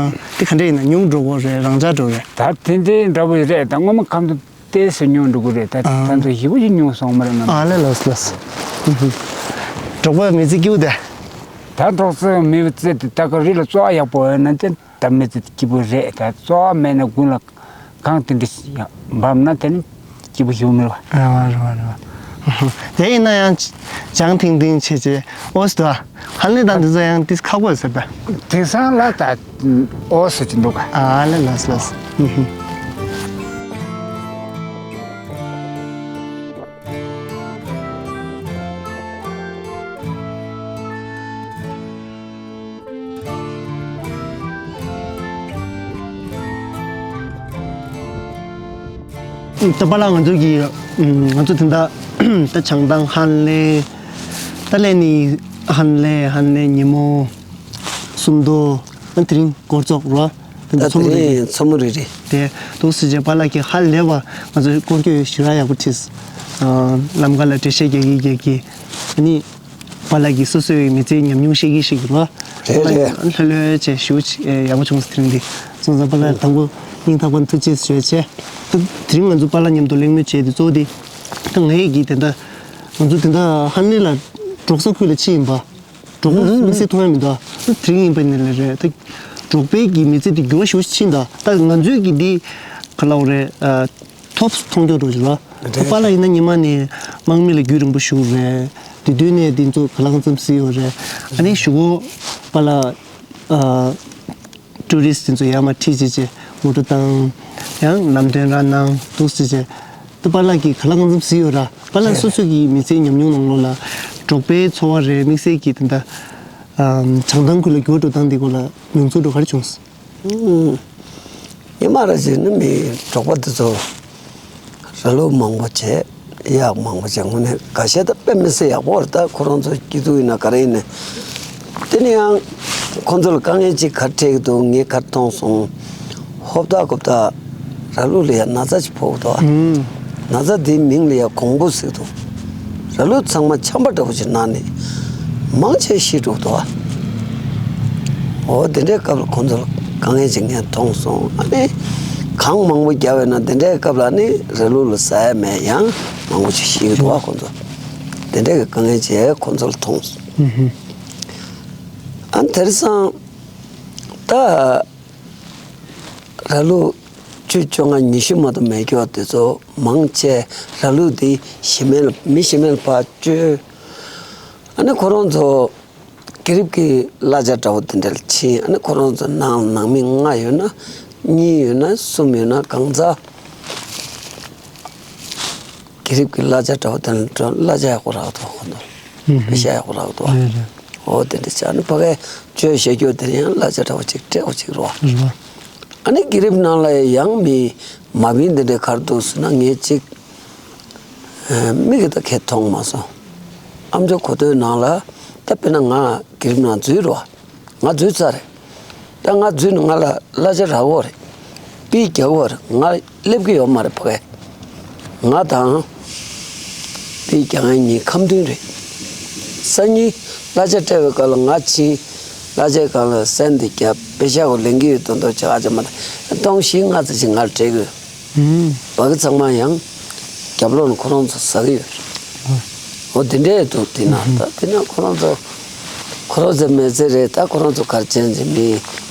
དེ་ག་འདྲ་ཡིན་ན་ཉུང་འགྲོ་གི་རེད་རང་འཇགས་འགྲོ་རེད། ད་དེ་འདྲའི་འདྲ་པོ་རེད་ད་སྔོན་མ་གམ་དུ་ཏོག་ཙམ་ཉུང་འགྲོ་གི་རེད་ད་ཨ། ད་ཚོ་ཞེ་པོ་ཞིག་ཉུང་སོང་མ་རེད་ང་ཨ་ལེ་ལོས་ལོས། འབྲོག་པ་མི་ཚེ་སྐྱིད་པོ་དེ། ད་འབྲོག་ཚོ་མི་ཚེ་དེ་ད་ག་རི་ལ་བཙོག་ཡག་པོ་ཡོད་ན་དེ། ད་མི་ཚེ་སྐྱིད་པོ་རེད་ད་གཙོ་བོ་མེད་ན་དགུན་ལ་གངས་དེ་འདྲ་ཡང་འབབ་ན་དེ་ནི་སྐྱིད་པོ་ཞིག་མེད་པ། རེད་བ་རེད་བ་རེད་བ། དེ་ཡིན་ན་ཡང་ཅང་ཐིང་ཐིང་བྱེད་བྱེད་ཨོ་སི་དོ་ཧ་ལས་དང་འདི་ཚོ་ཡང་ཏིས་ཁག་པོ་ཟེར་པ། དེང་སང་ལ་ད་ཨོ་སི་ཅི་འདུག་ག་ཨ་ལས་ལས་ལས། ད་པཱ་ལགས་ང་ཚོ་གི་ང་ཚོ་དེ་འདྲ་ད་བྱང་ཐང་ཧན་ལེ་ད་ལས་ནི་ཧན་ལེ་ཧན་ལེ་ཉི་མོ་སུམ་མདོ་ཨ་དེ་རིང་སྐོར་ཚོགས་རོ། དེ་ད་ཚོ་མོ་དེ་རེད། རིང་ཚོ་མོ་རེད་རེད། དེ་འདུག་སེ་བྱས་པཱ་ལགས་ཀྱིས་ཧ་ལས་པ་ང་ཚོ་སྐོར་སྐྱོད་ཞུ་ར་ཡག་པོ་བྲིས། ལམ་ཁ་ལ་འགྲེལ་བཤད་རྒྱག་གི་རྒྱག་གི་ཨ་ནི་པཱ་ལགས་ཀྱིས་སོ་སོའི་མི་ཚེའི་ཉམས་མྱོང་བཤད་ཀྱི་ཤིག་རོ། རེད་རེད། ལྷོད་ལྷོད་བྱས་ཞུ་ཡག་པོ་བྱུང་སོང་དེ་རིང་འདི་སོང་ཙང་པཱ་ལགས་དང་པོ་སྙིང་ཐག་པ་ནས་ཐུགས་རྗེ་ཆེ་ཞུ་ཡག་བྱས། དེ་རིང་ང་ཚོ་པཱ་ལགས་མཉམ་དུ་གླེང་མོལ་བྱས་ཏེ་གཙོ་བོ་དེ་ད་ངའི་གི་དེ་འདྲ་ང་ཚོ་དེ་འདྲ་ཧན་ལེ་ལ་འབྲོག་ས་ཁུལ་ལ་ཕྱིན་ཡིན་པ། འབྲོག་པ་དམིགས་བསལ་མཐོང་ཡ་མི་འདུག་ཨ་དེ་རིང་ཡིན་པ་ནི་ལས་རེད་ད། འབྲོག་པའི་གི་མི་ཚེ་དེ་འགྱུར་བ་ཞེ་པོ་ཕྱིན་ད་ད་ང་ཚོའི་གི་འདི་ག་ལབ་དགོས་རེད་ཨ། ཐོབ་མཐོང་རྒྱུ་འགྲོ་ཞིག་ལ་རེད། པཱ་ལགས་ཡིན་ན་ཉི་མ་ནས་དམག་མི་ལ་རྒྱུན་རིང་པོ་བཞུགས་རེད། དེ་དུས་ནས་འདི་ཚོ་ག་ལ་གང་འཚམ་གཟིགས་ཡོད་རེད། ཨ་ནི་གཞུག་གུ་པཱ་ལགས་ཨ། ཊུ་རི་སི་ཊི་དེ་ཚོ་ཡར་མར་ཁྲིད་བྱས་བྱས་ངོ་སྤྲོད་བཏང་། ཡང་ལམ་སྟོན་ར་གནང་འདུག་སེ་བྱས། ད་པཱ་ལགས་ཀྱིས་ག་ལ་གང་འཚམ་གཟིགས་ཡོད་ར། པཱ་ལགས་སོ་སོ་གི་མི་ཚེའི་ཉམས་མྱོང་ནང་ལོགས་ལ་འབྲོག་པའི་འཚོ་བ་རེད་དམིགས་བསལ་གྱི་དེ་འདྲ་བྱང་ཐང་ཁུལ་ལ་འགྱུར་བ་འགྲོ་སྟངས་འདི་སྐོར་ལ་མྱོང་ཚོར་འདྲ་བོ་ག་རེ་བྱུང་སོང་། ཉི་མ་རེ་བཞིན་ནི་མི་འབྲོག་པ་དེ་ཚོ་ར་ལུག་མང་པོ་བྱས། གཡག་མང་པོ་བྱས་དངོས་གནས་འགའ་ཤས་ད་དཔེ་མི་སྲིད་ཡག་པོ་རེད། ད་ཁོ་རང་ཚོ་སྐྱིད་སྡུག་ཡིན་ན་ག་རེ་ཡིན་ནའི་དེ་ནི་ཡང་ཁོ་ཚོ་ལ་དཀའ་ངལ་ཅིག་ག་རེ་འཕྲད་ཀྱི་འདུག་ངས་ག་རེ་མཐོང་སོང་། ཧོབ་ཏ་གོབ་ཏ་ར་ལུག་ལ་ཡ་ན་ཚ་ཅིག་ཕོག་གི་འདུག་ཨ། ན་ཚ་དེའི་མིང་ལ་ཡ་གོང་བུ་ཟེར་གི་འདུག་ར་ལུག་ཚང་མ་ཆམ་པ་འདྲ་པོ་ཅིག་ན་ནས་མང་ཆེ་ཤི་འགྲོ་གི་འདུག་ཨ། འོ་དེ་འདྲའི་སྐབས་ལ་ཁོང་ཚོར་དཀའ་ངལ་ཅིག་ངས་མཐོང་སོང་། ཨ་ནི་གངས་མང་པོ་བརྒྱབ་པས་ན་དེ་འདྲའི་སྐབས་ལ་ནི་ར་ལུག་ལ་ཟ་ཡ་མེད། ཡང་མང་པོ་ཅིག་ཤི་གི་འདུག་བ། ཁོང་ཚོ་དེ་འདྲའི་གི་དཀའ་ངལ་ཅིག་ཁོང་ཚོར་མཐོང་སོང་། ཨ་ནི་དེང་སང་ད་ར་ལུག་བཅུ་བཅོ་ལྔ་ཉི་ཤུ་མ་གཏོགས་མེད་རྒྱུ་དེ་ཚོ་མང་ཆེ་ར་ལུག་དེ་གཞི་མེད་ལ་མི་གཞི་མེད་ལ་ཕར་བཅོས། ཨ་ནི་ཁོ་རང་ཚོ་དགེ་རིབ་ཀྱི་གླ་ཆ་འདྲ་བོ་དེ་འདྲ་ལ་ཕྱིན། ཨ་ནི་ཁོ་རང་ཚོ་ནང་ནང་མི་ལྔ་ཡོད་ན་གཉིས་ཡོད་ན་གསུམ་ཡོད་ན་གང་ཚ་དགེ་རིབ་ཀྱི་གླ་ཆ་འདྲ་བོ་དེ་འདྲ་གླ་ཆ་ཡག་པོ་རག་འདུག་ཁོ་ཚོ་ལ། ཨུ་ཧུམ། པེ་ཤ་ཡག་པོ་རག་འདུག་རེད་རེད། འོ་དེ་འདྲ་བྱས། ཨ་ནི་ཕ་གིར་བཅོས་བཞག་རྒྱུ་དེ་ཡང་གླ་ཆ་འདྲ་བོ་ཅིག་སྤྲད་པ་ཅིག་རེད་བ། རེད་བ། ཨ་ནི་དགེ་རིབ་ནང་ལ་ཡང་མི་མ་བིན་དེ་འདྲའི་ག་རེ་འདུག་ཟེར་ན་ངས་ཅིག་ཨ། མིག་གིས་ད་གས་མཐོང་མ་སོང་། ཨ་མཆོག་གོ་ཐོས་ནང་ལ་ད་དཔེར་ན་ང་དགེ་རིབ་ནང་འཛུལ་རོ། ང་འཛུལ་ཚར་རེད། ད་ང་འཛུལ་ནས་ང་ལ་གླ་ཆ་རག་གོ་རེད། པི་རྒྱག་གོ་རེད། ང་སླེབས་ཀྱི་ཡོད་མ་རེད་ཕ་གིར། ང་དང་པི་རྒྱག་མཁན་གཉིས་ཁ་མཐུན་རེད། སང་ཉིན་གླ་ཆ་སྤྲད་པའི་སྐབས་ལ་ང་ཕྱིན། གླ་ཆའི་སྒང་ལ་སེན་དེ་བརྒྱབ། པེ་ཤ་གོ་ལེན་གྱི་ཡོད་མདོག་མདོག་བྱེད། ཨ་ཅག་མ་ད་སྟོང་བཞི་ལྔ་ཙམ་ཞིག་ང་ལ་སྤྲད་ཀྱི་ཡོད། ཨུམ། བ་གི་ཚང་མ་ཡང་རྒྱབ་ལོགས་ནས་ཁོ་རང་ཚོ་ཟ་གི་ཡོད་རེད། འོ་དེ་འདྲས་འདུག་དེ་ན་ད་དེ་ན་ཁོ་རང་ཚོ་ཁོ་རང་ཚོའི་མི་ཚེ་རེད། ད་ཁོ་རང་ཚོ་གར་ཅན་གྱི་མི་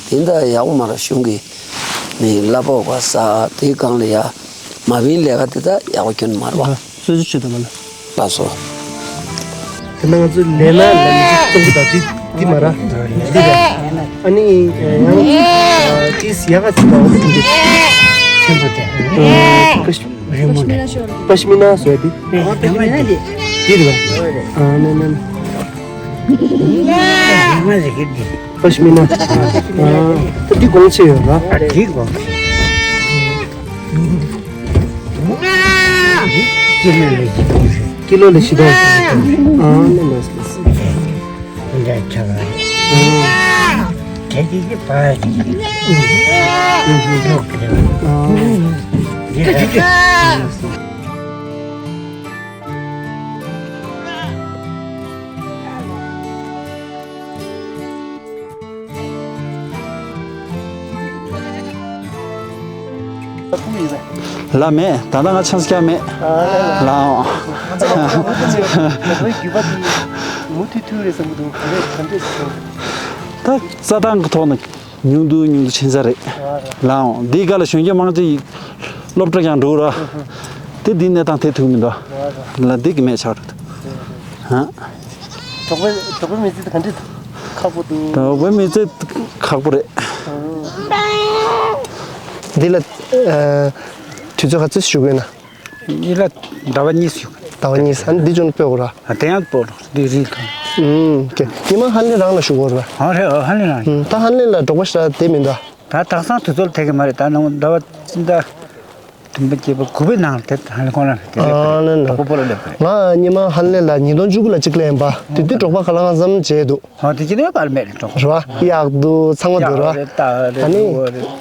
དེ་འདྲ་ཡག་པོ་མ་རེད། གཞུང་གི་མི་གླ་ཕོགས་ག་ས་དེའི་སྒང་ལ་ཡ་མ་བིན་ལས་ཀ་དེ་ད་ཡག་པོ་ཁྱོན་མ་རེད་བ། གསོལ་ཇ་མཆོད་དང་མ་ལ། ལགས་སོ། དེ་ན་ང་ཚོ་ལས་ན་ལས་མི་ཅིག་གཏོང་གི་ད་འདི་འདི་མ་ར། འདི་ར། ཨ་ནི་ཡང་ཅིས་ཡག་ག་ཚིག་དང་འོ་འདི་འདི། ཆེན་པོ་དེ། རི་མོ་དེ། པཤ་མི་ན་ཟེར་འདི། པཤ་མི་ན་དེ། འདི་རེད་བ། ཨ་ནི་ནི། པཤ་མི་ན། ཨ་འདི་གོང་ཆེ་ཡོད་ར། ཨ་འདི་གོང་ཆེ། ཀི་ལོ་ལ་བཞི་སྟོང་ཞིག་ཨ་ནི་ལོས་ལོས། འདྲ་ཆགས། དེ་དེ་གི་པ་ལོག་གི་རེད། འདི་རེད། ལ་མེད། ད་ལྟ་ང་ཆང་ས་རྒྱག་མེད། ལའང་། ད་རྩྭ་ཐང་གི་ཐོག་ནས་ཉུང་དུ་ཉུང་དུ་ཕྱིན་ས་རེད། ལའང་འདིའི་སྒང་ལ་གཞོན་སྐྱེས་མང་ཆེ་སློབ་གྲྭ་ཡང་འགྲོ་ར། དེ་འདིའི་གནས་སྟངས་དེ་ཐུག་མི་འདུག་ལ་འདི་གི་མེད་ཆགས་འགྲོ་འདུག་ཧ། གྲོགས་པོའི་གྲོགས་པོའི་མི་ཚེ་དེ་ག་འདྲ་ཁག་པོ་འདུག་གྲོགས་པོའི་མི་ཚེ་ཁག་པོ་རེད། འདི་ལ་ཨ། དུས་ཚོད་ག་ཚོད་བཞུགས་ཡོད་ན། འདི་ལ་ཟླ་བ་གཉིས་བཞུགས། ཟླ་བ་གཉིས། ཨ་ནི་འདི་ཅུང་སྤོས་དགོས་ར། ཨ་དེ་ཡང་སྤོ་རོགས་འདི་རིལ་ཐོང་། ཨུམ། ཀྱེ་ཉི་མ་ཧ་ལས་རང་ལ་བཞུགས་དགོས་ར། ཨ་རེད། ཨ་ཧ་ལས་རང་། ཨུམ། ད་ཧ་ལས་ལ་འབྲོག་པ་ཤ་དེ་མི་འདུག་ད་དག་སང་དུས་ཚོད་ཐད་ཀྱི་མ་རེད། ད་ནང་ཟླ་བ་ཕྱི་ཟླ་བདུན་པ་བརྒྱད་པ་དགུ་པའི་ནང་དེ་ཧ་ལས་ཁོང་རང་དེ་ཨ་ལས་ལས་ལ་པོ་པོ་ལ་སླེབས་པ་རེད། ང་ཉི་མ་ཧ་ལས་ལ་ཉིས་སྟོང་བཅུ་དགུ་ལ་གཅིག་ལེན་པ་དེ་དུས་འབྲོག་པ་ག་ལ་གང་འཚམ་བྱས་འདུག་ཨ་དེ་ཅི་ནས་པར་མེད་རེད་འགྲོ། རེད་བ། གཡག་འདུག་ཚང་མ་འདུག་རེད་བ། ད་ནི་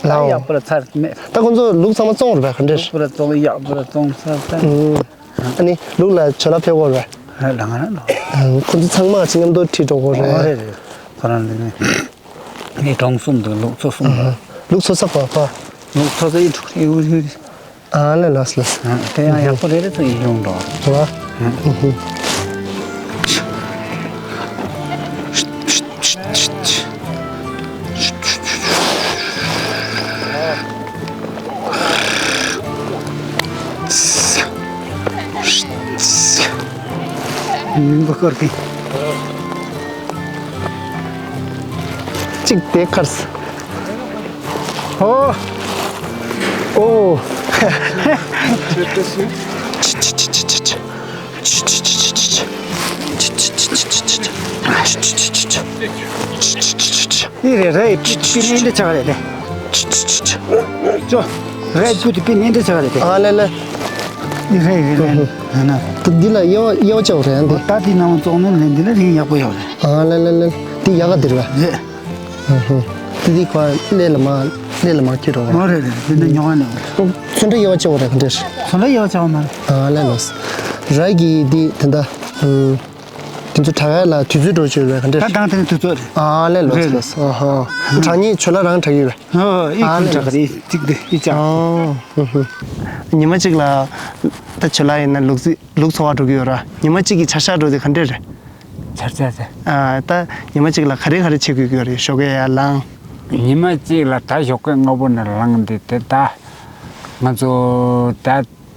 ལའོ་ཡག་པོ་ལ་ཚར་མེད། ད་ཁོང་ཚོ་ལུག་ཚང་མ་བཙོང་རེད་བ་ག་འདྲས། ལུག་པོ་ལ་བཙོང་། གཡག་པོ་ལ་བཙོང་ཚར་ད། ཨ་ནི་ལུག་ལ་བྱ་ལ་ཕེབས་དགོས་རེད་བ། ལ་ང་རང་ལོ། ཁོང་ཚོ་ཚང་མ་ཅི་མཉམ་དུ་ཁྲིད་འགྲོ་དགོས་རེད། རེད་རེད། ཁོ་རང་ལ་ནི་གྲོང་གསུམ་འདུག་ལུག་ཚོ་གསུམ་འདུག་ལུག་ཚོ་ཚགས་པ་པ། ལུག་ཚོ་ཚ་ཡི་ཕྲུག་ཡི་ཡི། ཨ་ལེ་ལོས་ལོས། དེ་ཡང་ཡག་པོ་རེ་རེ་ཚོ་ཡིན་ཡོང་འགྲོ། རེད་བ། མིན་པ་སྐོར་གི། གཅིག་དེ་ཁར། ཨོ། ཨོ། ཨི་རེ་རེ་པི་པི་ནེ་འདྲ་ཆགས་རེད་དེ། ཅོ། རེ་པུ་དེ་པི་ནེ་འདྲ་ཆགས་རེད་དེ། ཨ་ལེ་ལེ། ཨི་རེ་རེ་རེ། ཨ་ན། དེ་འདི་ལ་དབྱེ་བ་དབྱེ་བ་ཆེ་བ་རེད་ཨ་འདི། ད་དེ་ནང་བཙོང་ནས་ལེན་འདི་ལ་རིན་ཡག་པོ་ཡོད་རེད། ཨ་ལེ་ལེ་ལེ། དེ་ཡག་ག་དེ་རེད་བ། རེད། ཧུ་ཧུ། དེ་དེ་ཁོ་ལས་ལ་མ་ལས་ལ་མ་ཁྱེར་རོགས། ཨོ་རེད་རེད། དེ་འདྲ་ཉོ་ག་ནས། ཚོན་ཁྲ་དབྱེ་བ་ཆེ་བ་རེད་ག་འདྲས། ཚོན་ཁྲ་དབྱེ་བ་ཆེ་བ་མ་རེད། ཨ་ལེ་ལོས། ར་གི་དེ་དེ་འདྲ། ཨུམ། དེ་ཚོ་དྲ་བ་ལ་དུས་ཚོད་འགྲོ་བྱོས་རེད་ག་འདྲ། ད་དང་དེ་ནི་དུས་ཚོད་རེད། ཨ་ལས་ལོ་རེད། ལོ་ཨ་ཧ། དྲ་ཉིད་ཆོ་ལ་རང་དྲ་གི་རེད། ཨ་ཨི་ཨ་ཁུ་ལས་དྲ་གི་རེད་ཅིག་དེ་ཨི་ཅག་ཨ་ཧུ་ཧུ། ཉི་མ་གཅིག་ལ་ད་ཆོ་ལ་ཡིན་ན་ལུག་རྫི་ལུག་འཚོ་བ་འགྲོ་གི་ཡོད་ར། ཉི་མ་གཅིག་གི་ཆ་ཤས་འགྲོ་དེ་ག་འདྲ་རེད། ཆར་ཆ་ཆ། ཨ་ད་ཉི་མ་གཅིག་ལ་ག་རེ་ག་རེ་བྱེད་དགོས་ཀྱི་ཡོད་རེད། ཞོགས་ཀས་ཡར་ལངས། ཉི་མ་གཅིག་ལ་ད་ཞོགས་ཀས་སྔ་པོ་ནས་ལངས་ཏེ་དེ་ད་ང་ཚོ་ད་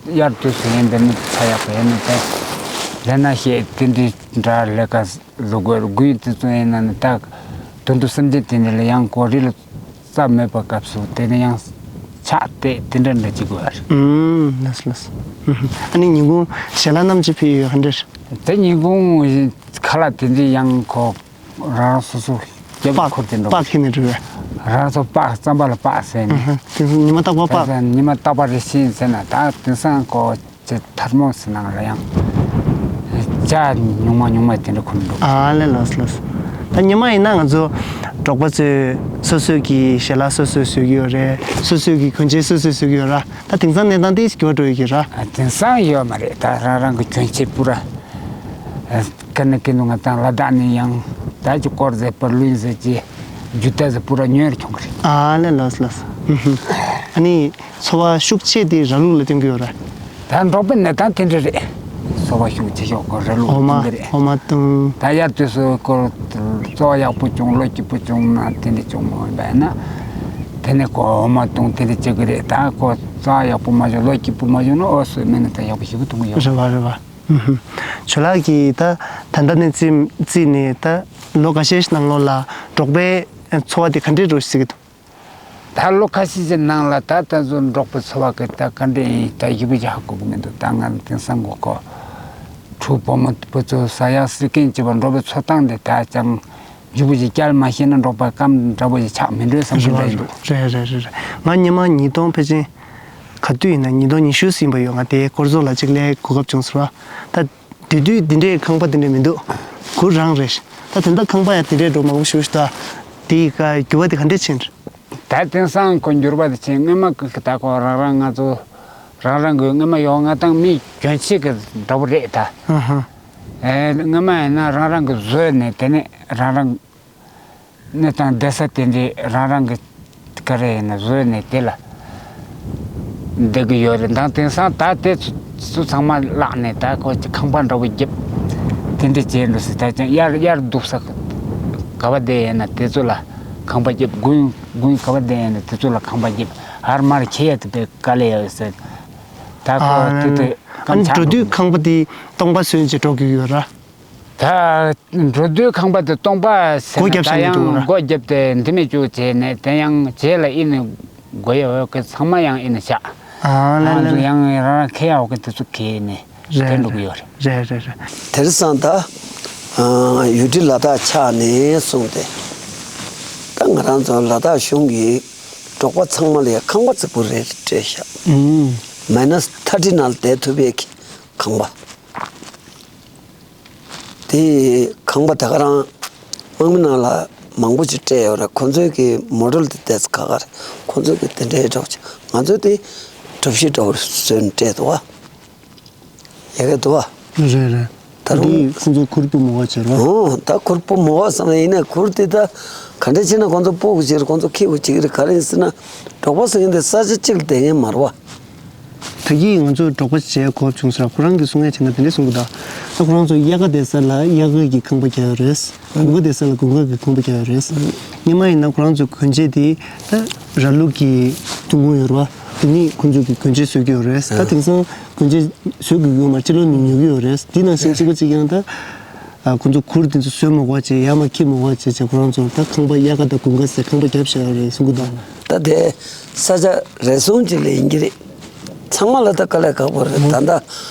དབྱར་དུས་སུ་ཡིན་དེ་ནི་ཚ་ཡག་པོ་ཡིན་ནི་དེ་ལས་ན་ཤེས་དེ་འདྲའི་འདྲ་ལས་ཀ་བཟོ་དགོས་དགུན་དུས་ཚོད་ཡིན་ན་ནི་ད་དུད་འགྲོ་སེམས་ཅན་དེ་འདྲ་ལ་ཡང་གོ་རི་ལ་རྩྭ་མེད་པའི་སྐབས་སུ་དེ་ནི་ཡང་ཆགས་ཏེ་དེ་འདྲ་འདྲ་བྱེད་དགོས་རེད། ཨུམ་ལགས་སོ་ལགས་སོ། ཨུམ། ཨ་ནི་ཉིན་གུང་ཞལ་ལག་ནམ་ཅི་ཕུལ་ཡོད་ག་འདྲ། དེ་ཉིན་གུང་ཁ་ལག་དེ་འདྲའི་ཡང་ཁོ་རང་རང་སོ་སོ་སྐྱེ་བ་པགས་ཁུར་དེ་འགྲོ། པགས་ཁྱེར་ནས་འགྲོ་བས། རང་ཚོ་པགས་རྩམ་པ་ལ་པགས་ཟེར་ནས། ཨུ་ཧུ། དེ་ཚོ་ཉི་མ་རྟག་པར་པགས། ད་ཉི་མ་རྟག་པར་རེ་བཞིན་ཟེར་ན་ད་དེང་སང་ཁོ་ཅེ་ཐར་མོ་སི་ནང་ལ་ཡང་ཇ་ཉུང་མ་ཉུང་མ་དེ་འདྲ་ཁོ་འགྲོ། ཨ་ལས་ལགས་སོ་ལགས་སོ། ད་ཉི་མ་ཡིན་ན་ང་ཚོ་འབྲོག་པ་ཚོས་སོ་སོའི་གི་ཞལ་ལག་སོ་སོས་བཟོས་ཀྱི་ཡོད་རེད། སོ་སོའི་གི་གོན་ཆས་སོ་སོས་བཟོས་ཀྱི་ཡོད་ར། ད་དེང་སང་གནས་སྟངས་དེ་ག་འདྲ་འགྲོ་ཡོད་ཀྱི་ར། ཨ་དེང་སང་ཡོད་མ་རེད། ད་རང་རང་གི་གྱོན་ཆས་པུ་ར། ཨ་ཀ་ནེ་ཀི་ནུ་ང་དང་ལ་དྭགས་ནས་ཡང་ད་ཅི་སྐོར་ཟེར་པར་ལུན་ཟེར་གྱི་རྒྱུ་ད་ཟེར་པུ་ར་ཉོས་རེ་ཁྱོང་གི་རེད། ཨ་ལས་ལགས་སོ་ལགས་སོ། ཨ་ནི་འཚོ་བ་ཤུགས་ཆེ་དེ་ར་ལུག་ལ་བརྟེན་གྱི་ཡོད་ར། ད་འབྲོག་པའི་གནས་སྟངས་དེ་འདྲ་རེད། འཚོ་བ་ཤུགས་ཆེ་ཤོག་གོ་ར་ལུག་འོ་མ་བརྟེན་གྱི་རེད། འོ་མ་བཏུང་། ད་དབྱར་དུས་སུ་ཁོ་རྩ་བ་ཡག་པོ་བྱུང་ལོ་སྐྱིད་པོ་བྱུང་ན་དེ་འདྲ་བྱུང་མ་ཡིན་པ་ཡིན་ན། དེ་ནས་ཁོ་འོ་མ་བཏུང་དེ་འདྲ་བྱེད་ཀྱི་རེད། ད་ཁོ་རྩ་བ་ཡག་པོ་མ་བྱུང་ལོ་སྐྱིད་པོ་མ་བྱུང་ན་འོ་སོས་མེད་ན་ད་ཡག་པོ་ཞེ་པོ་བཏུང་གི་ཡོད། རེད་བ་རེད་བ། ཨུ་ཧུ། ཇོ་ལགས་ཀྱིས་ད་ད་ལྟ་ནས་བརྩིས་བརྩིས་ནས་ད་ལོ་འགའ་ཤས་ནང་ལོགས་ལ་འབྲོག་པའི་འཚོ་བ་དེ་ག་འདྲས་འགྲོ་ཟེར་གྱི་འདུག་ད་ལོ་ཁ་ཤས་ཀྱི་ནང་ལ་ད་ད་ཚོ་འབྲོག་པའི་འཚོ་བ་གི་ད་ག་འདྲས་ཡིན་ད་ཞེ་པོ་ཅིག་ཧ་གོ་གི་མི་འདུག་ད་ང་དེང་སང་གོ་གོ་ཕྲུ་བུ་མོ་བུ་ཚོ་ཟ་ཡག་སྲིད་མཁན་གྱི་བ་འབྲོག་པའི་འཚོ་སྟངས་དེ་ད་ཅང་ཞེ་པོ་ཅིག་བསྐྱལ་མ་ཤེས་ན་འབྲོག་པ་སྐམ་འདྲ་པོ་ཞིག་ཆགས་མི་འགྲོ་བསམ་གི་འདྲ་ཡིན་འདུག་རེད་རེད་རེད་རེད། ང་སྔོན་མ་ཉིས་སྟོང་ཕལ་ཆེར་ག་དུས་ཡིན་ན་ཉིས་སྟོང་ཉི་ཤུ་ཟིན་པ་ཡོད། ང་དེའི་སྐོར་ཚོགས་ལ་གཅིག་ལས་གོ་སྐབས་བྱུང་ཟེར་བ། ད་དེ་དུས་འདི་འདྲའི་ཁང་པ་དེ་འདྲ་མི་འདུག་གུར་རང་རེད། ད་དེ་འདྲ་ཁང་པ་ཡང་དེ་འདྲའི་འགྲོ་མང་པོ་ཞིག་ད་དེའི་ཀ་འགྱུར་བ་དེ་ག་འདྲས་ཕྱིན། ད་དེང་སང་ཁོ་འགྱུར་བ་དེ་ཕྱིན་སྔོན་མ་གི་ད་ཁོ་རང་རང་ང་ཚོ་རང་རང་གི་སྔོན་མ་ཡོད་ང་དང་མི་གྱོན་ཆས་གི་འདྲ་པོ་རེད་ད། ཨ་ཧ། ཨེ་སྔོན་མ་ཡིན་ན་རང་རང་གི་བཟོས་ནས་དེ་ནས་རང་རང་། གནས་སྟངས་བསྡད་ས་དེ་འདྲའི་རང་རང་གི་ག་རེ་ཡིན་ན་བཟོས་ནས་དེ་ལ་བསྡད་ཀྱི་ཡོད་རེད། མདང་དེང་སང་ད་དེ་ཚོ་ཚང་མ་བརླག་ནས་ད་ཁོ་ཁང་པ་འདྲ་པོ་བརྒྱབ་དེ་འདྲ་བྱས་འགྲོ་སྲིད། ད་ཅང་དབྱར་དབྱར་འདུག་ས་ག་བ་བསྡད་ཡིན་ན་དེ་ཚོ་ལ་ཁང་པ་བརྒྱབ། དགུན་དགུན་ག་བ་བསྡད་ཡིན་ན་དེ་ཚོ་ལ་ཁང་པ་བརྒྱབ། ཧར་མར་ཁྱེད་ཡ་དེ་པའི་དཀའ་ལས་ཡོད་ཟེར། ད་ཁོ་ཨ་དེ་དེ་ཨ་ནི་འགྲོ་དུས་ཁང་པ་དེ་སྟོང་པ་བཟོས་བྱས་འགྲོ་གི་ཡོད་ར། ད་འགྲོ་དུས་ཁང་པ་དེ་སྟོང་པ་ཟེར་སྒོ་ན་བརྒྱབ་ད་ཟེར་ཡང་ནས་འགྲོ་ར། སྒོ་བརྒྱབ་སྟེ་འདི་མི་བཅུག་བྱས་ནས་དེ་ཡང་རྗེས་ལ་ཨི་ནི་སྒོ་ཡ་འོག་གི་ཚང་མ་ཡང་ཨི་ནི་བཞག་ཨ་ལ་ང་ལ་ཚོ་ལ། ཡང་རང་རང་ཁེ་ཡ་འོག་གི་དེ་ཚོ་ཁེ་ནས་རེད་དེ་འགྲོ་གི་ཡོད་རེད། རེད་རེད་རེད། དེར་སང་ད་ཨ་ཡུལ་གྲུ་ལ་དྭགས་ཆགས་ནས་སོང་སྟེ་ད་ང་རང་ཚོ་ལ་དྭགས་གཞུང་གི་འབྲོག་པ་ཚང་མ་ལ་ཡ་ཁང་པ་རྫིག་པོ་རེ་རེ་སྤྲད་བཞག་ཨུམ། མའི་ནས་ཐར་ཊི་ནང་ལ་བསྡད་ཐུབ་པའི་ཁང་པ། དེ་ཁང་པ་ད་ག་རང་དམག་མི་ནང་ལ་མང་པོ་ཅིག་སྤྲད་ཡོད་རེད། ཁོ་ཚོའི་གི་མོ་ཌལ་དེ་ཏོག་ཙམ་ཁག་ཁག་རེད། ཁོ་ཚོའི་གི་དེ་འདྲའི་འདྲ་པོ་ཅིག་ང་ཚོའི་དེ་གྲུ་བཞི་འདྲ་པོ་བཟོས་ནས་སྤྲད་འདུག་བ། ཡ་གི་འདུག་བ། རེད་རེད། ད་རུང་འདི་ཁོ་ཚོ་གུར་སྤུ་མོ་བ་བྱེད་རོགས། ཨོ་ད་གུར་སྤུ་མོ་བ་བསམ་ན་ཡིན་ནའི་གུར་དེ་ད་ག་འདྲ་བྱས་ན་ཁོ་ཚོ་སྤུ་གུ་བྱེད་ཁོ་ཚོ་ཁྱི་གུ་བྱེད་ཀྱི་རེད། ག་རེ་ཡིན་ཟེར་ན་འབྲོག་པ་ཟེར་མཁན་དེ་ས་ཆ་གཅིག་ལ་བསྡད་མཁན་མ་རེད་བ། ད་གིན་ང་ཚོ་འབྲོག་པ་བྱས་གོ་བྱུང་ཟེར་ཁོ་རང་གིས་གསུང་ཡ་བྱས་ན་དེ་འདྲས་གསུང་གི་འདུག་ད་ཁོ་རང་ཚོ་དབྱར་ཁ་བསྡད་ས་ལ་དབྱར་ཁ་གི་ཁང་པ་རྒྱག་ཡོད་རེད། དགུན་ཁ་བསྡད་ས་ལ་དགུན་ཁ་གི་ཁང་པ་རྒྱག་ཡོད་རེད། སྔོན་མ་ཡིན་ན་ཁོ་རང་ཚོ་གོན་ཆས་དེ་ད་ར་ལུག་གི་ཐུང་ཁུང་ཡོད་རེད་བ། དེ་ནི་ཁོ་ཚོ་གི་གོན་ཆས་བཟོ་གི་ཡོད་རེད། ད་དེང་སང་གོན་ཆས་བཟོ་གི་ཡོད་མ་རེད། ཕྱི་ལོགས་ནས་ཉོ་གི་ཡོད་རེད། དེ་ནང་བཞིན་གཅིག་པ་གཅིག་རྐྱང་ད། ཨ་ཁོ་ཚོ་གུར་དེ་ཚོ་བཟོས་མ་དགོས་བྱས་ཡར་མར་འཁྱེར་མ་དགོས་བྱས་བྱས་ཁོ་རང་ཚོ་ད་ཁང་པ་དབྱར་ཁ་དང་དགུན་ཁ་ཟེར་ཁང་པ་བརྒྱབ་བཞག་ཡོད་རེད་གསུང་གི་འདུག་ད་དེ་ས་ཆ་རེ་ཟུང་ཅིག་ལ་ཡིན་གྱི་རེད། ཚང་མ་ལ་ད་དཀའ་ལས་ཁག་པོ་རེད། ད་ལྟ་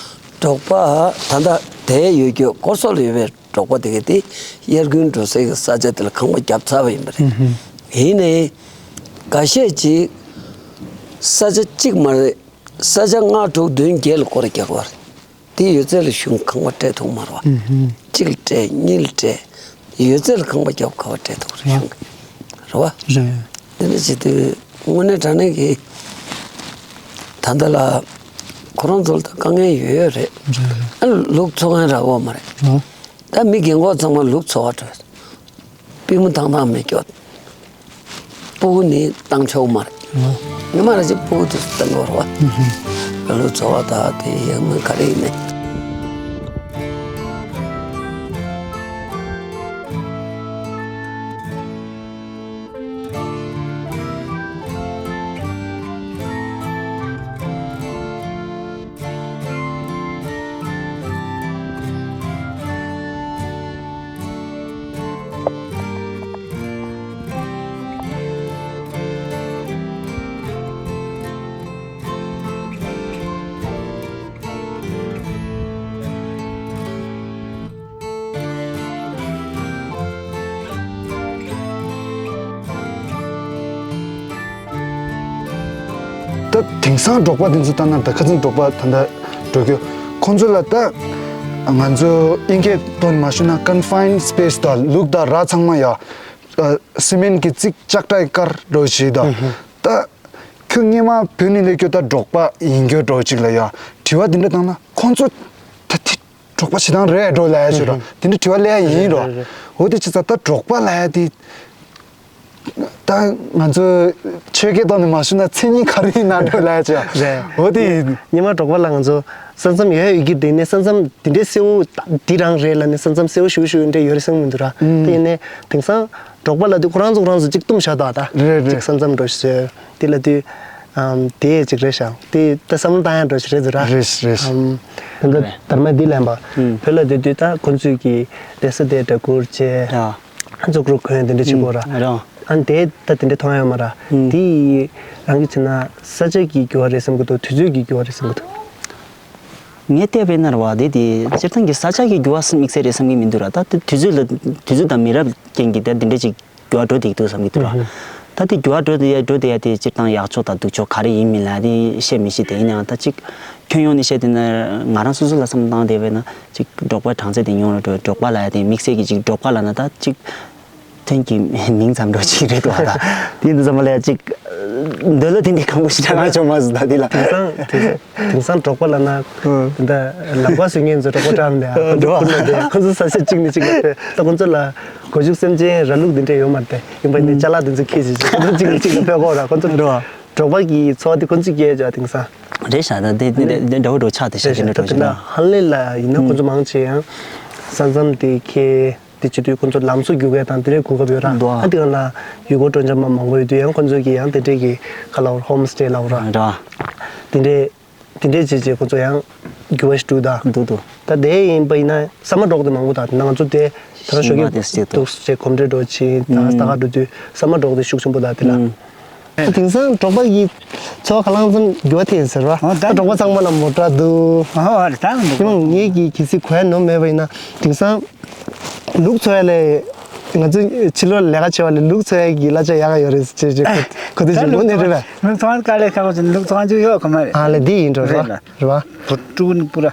འབྲོག་པ་ད་ལྟ་དེ་ཡོད་རྒྱུ་སྐོར་སོག་ལ་ཡོད་པའི་འབྲོག་པ་དེ་ག་དེ་དབྱར་དགུན་འགྲོ་སའི་གི་ས་ཆ་དེ་ལ་ཁང་པ་བརྒྱབ་ཚར་བ་ཡིན་པ་རེད། ཡིན་ནའི་འགའ་ཤས་ཅིག་ས་ཆ་གཅིག་མ་རེད། ས་ཆ་ལྔ་དྲུག་བདུན་བརྒྱད་ལ་སྐོར་རྒྱག་པ་རེད། དེ་ཡོད་ཚད་ལ་གཞུང་ཁང་པ་སྤྲད་ཐུབ་མ་རེད་བ། ཨུ་ཧུ། གཅིག་ལ་སྤྲད་གཉིས་ལ་སྤྲད། ཡོད་ཚད་ལ་ཁང་པ་རྒྱབ་ག་བ་སྤྲད་ཐུབ་རེད་གཞུང་གི། རེད་བ། རེད། དེ་འདྲ་བྱེད་དུས་དངོས་གནས་དྲང་གནས་ཀྱི་ད་ལྟ་ལ་ཁོ་རང་ཚོ་ལ་ད་དཀའ་ངལ་ཡོད་ཡོད་རེད། རེད་རེད། ཨ་ལུག་འཚོ་མཁན་ར་བ་མ་རེད། རེད། ད་མི་རྒན་གོག་ཚང་མ་ལུག་འཚོ་བ་འགྲོ། པུས་མོ་བཏང་སྟངས་མེད་སྐྱོ། སྤུ་གུ་ནི་བཏང་ཆོག་མ་རེད། ངས་མ་རེད་ཅིག་སྤུ་གུ་དེ་བཏང་དགོས་རེད་བ། ལུག་འཚོ་བ་ད་དེ་ཡང་མི་ག་རེ་ཡིན་ནས། ད་དེང་སང་འབྲོག་པ་དེ་ཚོ་ལྟ་ན། ད་ཁ་སང་འབྲོག་པ་ད་ལྟ་འགྲོ་རྒྱུ་ཁོང་ཚོ་ལ། ད་ང་ཚོ་དབྱིན་སྐད་དོན་མ་ཞུ་ན་confined space དང་ལུག་དང་ར་ཚང་མ་ཡ་སི་མེན་གྱི་རྩིག་ལྕགས་དྲ་ཡི་ཀར་འགྲོ་བྱེད་དང་། ད་ཁྱོད་སྔས་མ་བོད་ནས་སླེབས་རྒྱུ་ད་འབྲོག་པ་ཡིན་རྒྱུ་འགྲོ་ཅིག་ལ་ཡ་དྲི་བ་དེ་འདྲ་བཏང་ན། ཁོང་ཚོ་ད་དེ་འབྲོག་པ་བྱེད་སྟངས་རེད་འགྲོ་ལབ་ཡ་ཅིག་ར། དེ་འདྲ་དྲི་བ་སླེབས་ཡ་ཡིན་རོ། འོ་དེ་བྱས་ཙང་ད་འབྲོག་པ་ལབ་ཡ་དེ། ད་ང་ཚོ་ཆོས་སྐད་ཐོག་ནས་མ་ཞུ་ན་མཚན་ཉིད་ག་རེ་ཡིན་ན་འགྲོ་ལབ་ཡ་ཅིག་ར། འོ་དེ་ཡིན། སྔས་མ་འབྲོག་པ་ལ་ང་ཚོ་ས་མཚམས་ཡོད་ཡོད་ཀྱི་དེ་ནས་ས་མཚམས་དེ་འདྲའི་གསལ་བོ་འདི་རང་རེད་ལབ་ནས་ས་མཚམས་གསལ་བོ་ཞུ་ཞུ་འདྲ་ཡོད་རེད་བསམ་གྱི་མི་འདུག་ར། དེ་ཡིན་ནས་དེང་སང་འབྲོག་པ་ལབ་དུས་ཁོ་རང་ཚོ་ཁོ་རང་ཚོ་གཅིག་བཏུམས་བཞག་འདུག་ད། རེད་རེད། གཅིག་ས་མཚམས་འགྲོ་ཞེས་དེ་ལབ་དུས། ཨམ། དེ་གཅིག་རེད་ཤག་དེ་ད་བསམ་བློ་བཏང་ཡ་འགྲོ་ཞིག་རེད་འདུག་ར། རེད་རེད། ཨམ། ད་ལྟ་རེད། དར་མ་འདི་ལན་པ། ཨུམ། བོད་ལ་བསྡད་དུས་ད་ཁོང་ཚོས་ཀྱི་བསྡད་ས་དེ་སྦྲ་གུར་བྱས། ཨ། ཨ་ཙོག་རུ་གོན་དེ་འདྲ་བྱེད་དགོས་ར། ཨུམ། རེད། ཨ་དེ་ད་དེ་འདྲ་མཐོང་ཡ་མ་ར། ཨུམ། དེ་རང་གི་བྱས་ན་ས་ཆ་གི་འགྱུར་བ་རེད་བསམ་གི་འདུག་དུས་ཚོད་ཀྱི་འགྱུར་བ་རེད་བསམ་གི་འདུག་ངས་བལྟས་པའི་ནང་ར་བ་དེ་དེ་སྤྱིར་བཏང་གི་ས་ཆ་གི་འགྱུར་བ་དམིགས་བསལ་རེད་བསམ་གི་མི་འདུག་ར། ད་དེ་དུས་ཚོད་ལ་དུས་ཚོད་དང་མི་རབས་རྐྱེན་གྱིས་ད་དེ་འདྲ་ཅིག་འགྱུར་བ་འགྲོ་བསྡད་འདུག་བསམ་གྱི་འདུག་ར། ཨུ་ཧུ། ད་དེ་འགྱུར་བ་འགྲོ་བསྡད་ཡ་འགྲོ་བསྡད་ཡ་དེ་སྤྱིར་བཏང་ཡག་ཕྱོགས་དང་སྡུག་ཕྱོགས་ག་རེ་ཡིན་མིན་ལ་དེ་བཤད་མི་ཤེས། དེ་ཡིན་ནའང་ད་ཅིག་ཁྱོན་ཡོངས་ནས་བཤད་བསྡད་ན། ང་རང་སོ་སོ་ལ་བསམ་བློ་བཏང་བསྡད་པས་ན་ཅིག་འབྲོག་པའི་གྲངས་ཚད་དེ་ཉུང་རུ་འགྲོ། འབྲོག་པ་ལབ་ཡ་དེ་དམིགས་བསལ་གྱི་ཅིག་འབྲོག་པ་ལབ་ན་ད་ཅིག་ཐོན་གྱི་མིང་ཙམ་འགྲོ་ཅིག་རེད་འདུག་ཨ། ད་དེ་ཡིན་དུས་ཙམ་པ་ལ་ཡ་ཅིག་འདོད་བློ་དེ་འདྲའི་ཁེངས་པོ་ཞེ་དྲག་ང་བྱུང་མ་སོང་ད་དེ་ལ། དེང་སང་དེ་དེང་སང་འབྲོག་པ་ལབ་ན། ཨུ། ད་ལག་པ་བཟོ་མཁན་ཚོ་འབྲོག་པ་གྲས་རེད། ཨ། འགྲོ་བ། ཁོ་ཚོ་དེ་ཁོ་ཚོ་ས་ཆ་གཅིག་ནས་གཅིག་ལ་ཕེབས། ད་ཁོ་ཚོ་ལ་སྒོ་ཕྱུགས་སེམས་ཅན་ར་ལུག་འདི་འདྲ་ཡོད་མ་རེད་དེ། ཡིན་པ་ནི་ཨུ། ཅ་ལག་འདི་ཚོ་ཁྱེར་བྱས་ཁོ་ཚོ་གཅིག་ནས་གཅིག་ལ་ཕེབས་ཀྱི་ཡོད་ར། ཁོ་ཚོ་འགྲོ་བ། འབྲོག་པ་གི་འཚོ་བ་དེ་ཁོ་ཚོས་སྐྱེལ་བྱས་དེང་སང་། རེད་ཤག་ད་དེ་དེ་དེ་འདྲ་བོ་འགྲོ་ཆགས་དེ་ཤག་རེད་ཤག་དེ་འདྲ་འགྲོ་ཆགས་ན། ཧ་ལས་ལ་ཡིན་ན་ཨུ། ཁོ་ཚོ་མང་ཆེ་ཡང་ས་མཚམས་དེ་ཁྱེར། དེ་བྱེད་དུས་ཁོ་ཚོ་ལམ་བཟོ་རྒྱུ་གས་དང་དེ་འདྲའི་གོ་སྐབས་ཡོད་ར། འདུག་ཨ། ཨ་དེ་ག་ལ་ཡུལ་སྐོར་སྤྲོ་འཆམ་མ་མང་པོ་ཡོད་དུས་ཡང་ཁོ་ཚོ་གིས་ཡང་དེ་འདྲའི་གི་ག་ལབ་ར། ཧོམ་སི་ཊེ་ལབ་ར། ར། དེ་འདྲའི་དེ་འདྲའི་བྱས་བྱས་ཁོ་ཚོ་ཡང་འགྱུར་བ་ཞིག་འགྲོ་གི་འདུག་ཨ། འདུག་འདུག་ད་དེ་ཡིན་པ་ཡིན་ན་ཟ་མ་འབྲོག་དེ་མང་པོ་འདུག་ད་ང་ཚོ་དེ་ད་ལྟ་ཞོགས་ཀས་ཞིང་པ་དེ་སྐྱིད་འདུག་འདུག་སེ་གོམ་བགྲོད་འགྲོ་ཕྱིན་ད་ཨུམ། ད་ག་འགྲོ་དུས་ཟ་མ་འབྲོག་དེ་ཤུགས་ཆེན་པོ་འདུག་དེ་ལ། ཨུམ། དེང་སང་འབྲོག་པ་གི་འཚོ་བ་ག་ལ་ཙམ་འགྱུར་བ་ཐེབས་ཟེར་བ། ཨོ་ད་འབྲོག་པ་ཚང་མ་ལ་མོ་ཊ་འདུག་ཨོ་རེད། ད་འདུག་ངས་ཀྱི་གལ་སྲིད་གོ་ཡ་ནོར་མེད་པ་ཡིན་ན་དེང་སང་ལུག་འཚོ་ཡ་ལས། ང་ཚོ་ཕྱི་ལོགས་ལས་ཀ་བྱེད་པ་ལས་ལུག་འཚོ་ཡ་གི་གླ་ཆ་ཡག་ག་ཡོད་རེད་ཟེར་བྱས་གོ་དེ་ཅིག་ངོ་ནས་རེད་པས། ལུག་འཚོ་བ་དཀའ་ལས་ཁག་པོ་ཅིག་ལུག་འཚོ་བ་ཅིག་ཡོད་ཁོ་མ་རེད། ཨ་ལས་འདི་ཡིན་འགྲོ་རེད་རེད་པ། རེད་པ། བུ་ཕྲུ་གུ་ནི་པུ་ར་